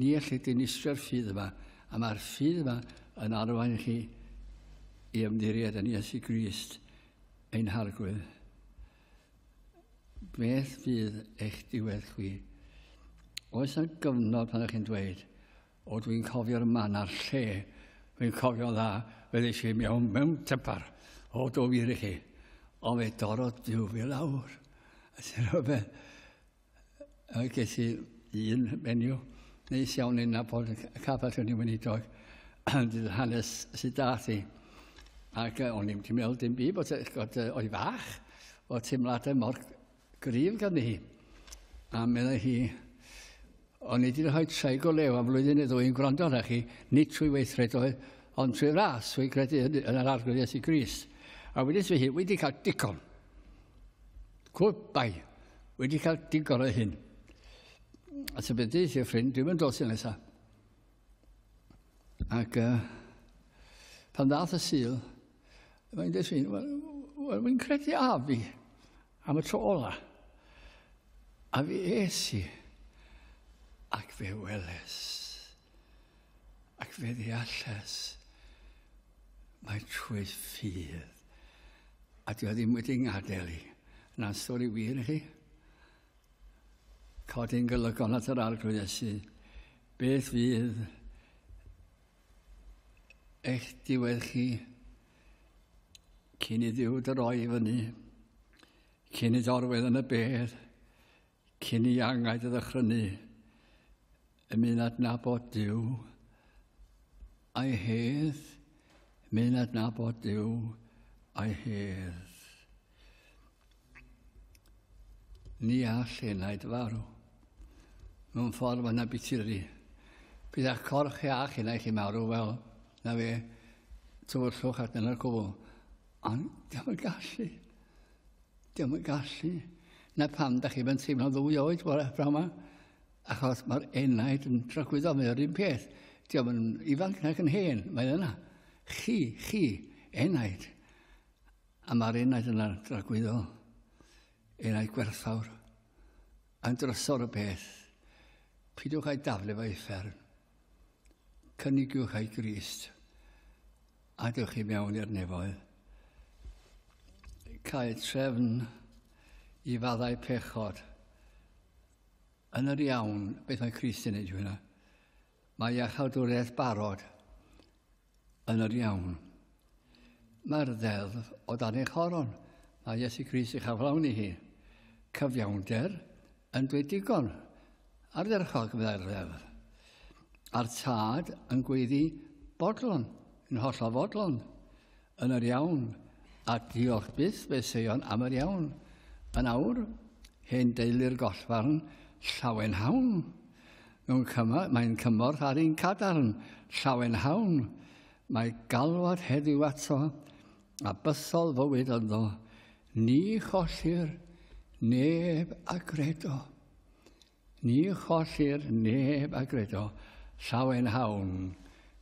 Ni allu dinistrio'r ffydd yma, a mae'r ffydd yma yn arwain chi i ymddiried yn Iesu Grist, ein Harglwydd. Beth fydd eich diwedd chwi? Oes yna gyfnod pan ydych chi'n dweud, o dwi'n cofio'r man a'r lle, dwi'n cofio'n dda, fe ddes i mewn, mewn typar, o do wir i chi, ond fe dorrodd Duw fi lawr. A ti'n rhywbeth, a ges i un menyw, neis iawn i'n nabod y capel lle o'n i'n weinidog, dydd hanes sydd dath i. Ac o'n i'n meddwl dim byd bod o'i fach, o teimladau mor gryf ganddi hi. A meddai hi, o'n i wedi rhoi treig o lew am flwyddyn neu ddwy yn gwrando arna chi, nid trwy weithredoedd, ond trwy ras, trwy credu yn yr Arglwydd Iesu Grist. A wedi hi, wedi cael digon. Goodbye. Wedi cael digon o hyn. A sy'n beth i ffrind, dwi'n mynd dod sy'n nesaf. Ac pan ddath y Sul, mae'n dweud fi'n, wel, wy'n credu a fi am y tro ola. A fi es i, ac fe weles, ac fe ddealles, mae trwy ffydd. A dwi ddim wedi ngadael i. Na'n stori wir i chi. Codi'n golygon at yr Arglwydd Iesu. Beth fydd eich diwedd chi cyn i Dduw dy roi i fyny, cyn i dorwedd yn y bedd, cyn i angau dy ddychrynu, yn mynd adnabod Duw, a'i hedd, mynd adnabod Duw, a'i hedd. Ni all enaid farw. Mewn ffordd mae yna bitiri. Bydd eich corch iach yna i chi marw fel na fe tywyllwch at dyna'r cwbl. Ond diolch yn gallu. Diolch yn gallu. Na pam da chi'n teimlo ddwy oed bore braw yma. Achos mae'r enaid yn tragwyddo, mae o'r un peth. Diolch yn ifanc nac yn hen, mae yna. Chi, chi, enaid. A mae'r enaid yna'n tragwyddo. Enaid gwerthfawr. A'n drysor y peth. Pidwch a'i daflu fo uffern. Cynigiwch a'i Grist. A dewch chi mewn i'r nefoedd. Cael trefn i faddau pechod. Yn yr iawn, beth mae Crist yn ei wneud hynna. Mae iachawdwriaeth barod yn yr iawn. Mae'r ddeddf o dan ei choron. Mae Iesu Grist ei chyflawni hi. Cyfiawnder yn dweud digon. Ardderchog fyddai'r ddeddf. A'r tad yn gweiddi bodlon, yn hollol fodlon. yn yr iawn, a diolch byth fe Seion am yr iawn. Yn awr, hen deulu'r gollfarn, llawenhawn. Mewn mae'n cymorth ar un cadarn, llawenhawn. Mae galwad heddiw ato, a bythol fywyd ynddo, ni chollir neb a gredo. Ni chollir neb a gredo, llawenhawn,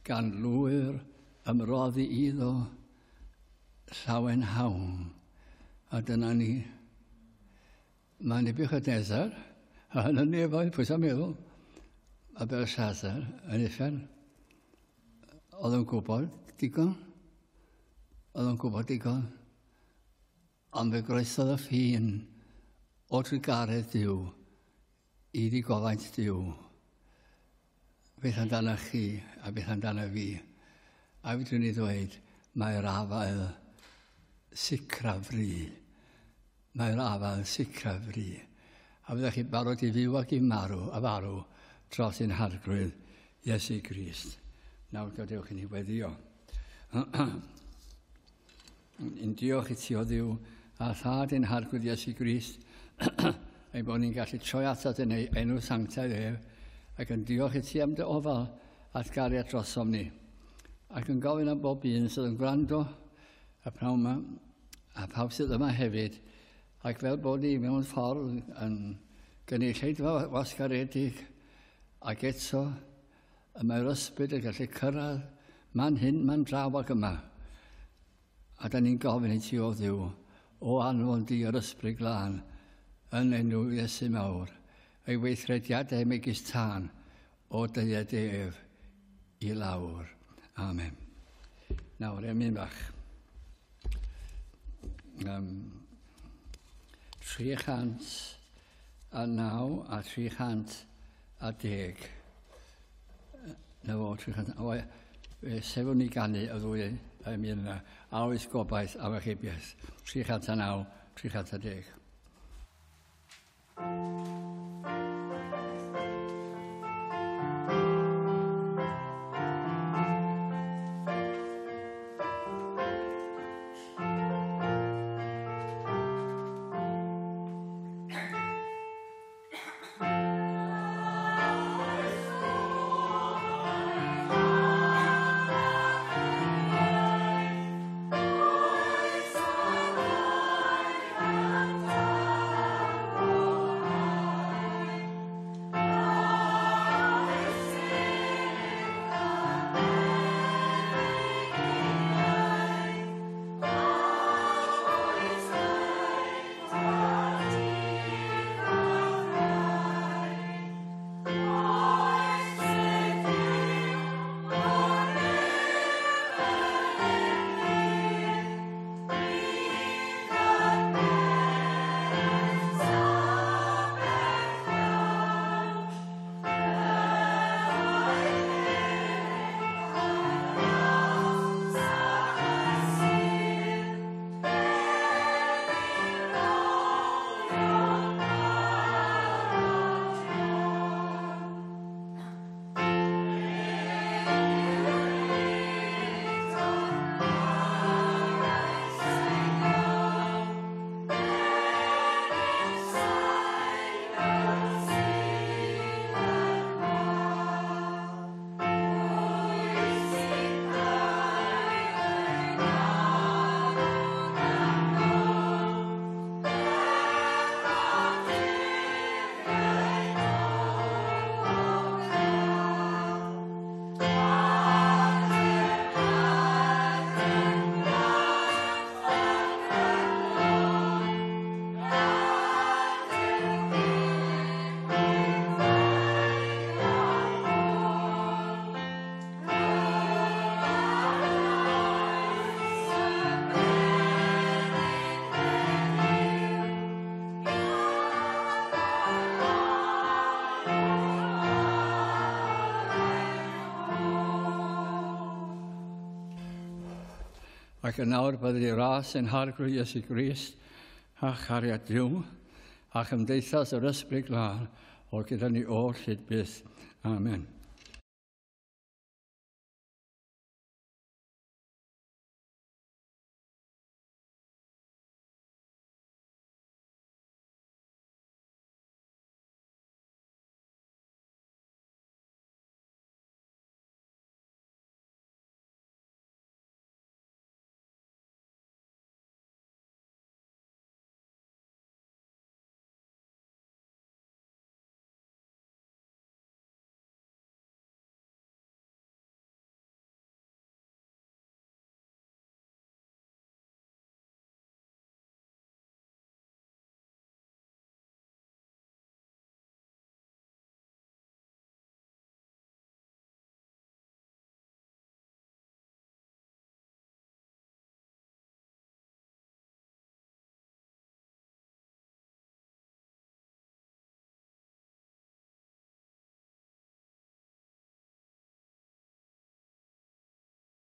gan lwyr ymroddi iddo, llawenhawn. A dyna ni. Mae Nebuchadnezzar, a yn y nefoedd, pwy sy'n meddwl, a Belshazzar yn uffern. Oedd o'n gwybod digon. Oedd o'n gwybod digon. Ond fe groesodd y ffin o trugaredd Duw i ddigofaint Duw. Beth amdano chi a beth amdano fi. A fedrwn ni ddweud, mae'r afael sicra fri. Mae'r afael sicra fri. A fyddech chi barod i fyw ac i marw, a farw dros ein harglwydd Iesu Grist. Nawr gadewch i ni weddio. Yn diolch i ti o Dduw a thad ein harglwydd Iesu Grist, ein bod ni'n gallu troi atat yn ei enw sanctaidd ef, ac yn diolch i ti am dy ofal at gariad drosom ni. Ac yn gofyn am bob un sydd yn gwrando y pnawn yma, a pawb sydd yma hefyd, ac fel bod ni mewn ffordd yn gynulleidfa wasgaredig, ac eto y mae'r ysbryd yn gallu cyrraedd man hyn, man draw ac yma. A da ni'n gofyn i ti o Dduw, o anfon di yr ysbryd glân, yn enw Iesu mawr, ei weithrediadau megis tân o dyed ef i lawr. Amen. Nawr, emyn bach. 309 a 310. Na fo, 309. Sefwn ni ganu y ddwy emyn yna. A oes gobaith am achubiaeth. 309, 310. Ac yn awr byddai ras yn harglwydd Iesu Grist a chariad Duw a chymdeithas yr Ysbryd Glân o gyda ni oll hyd byth. Amen.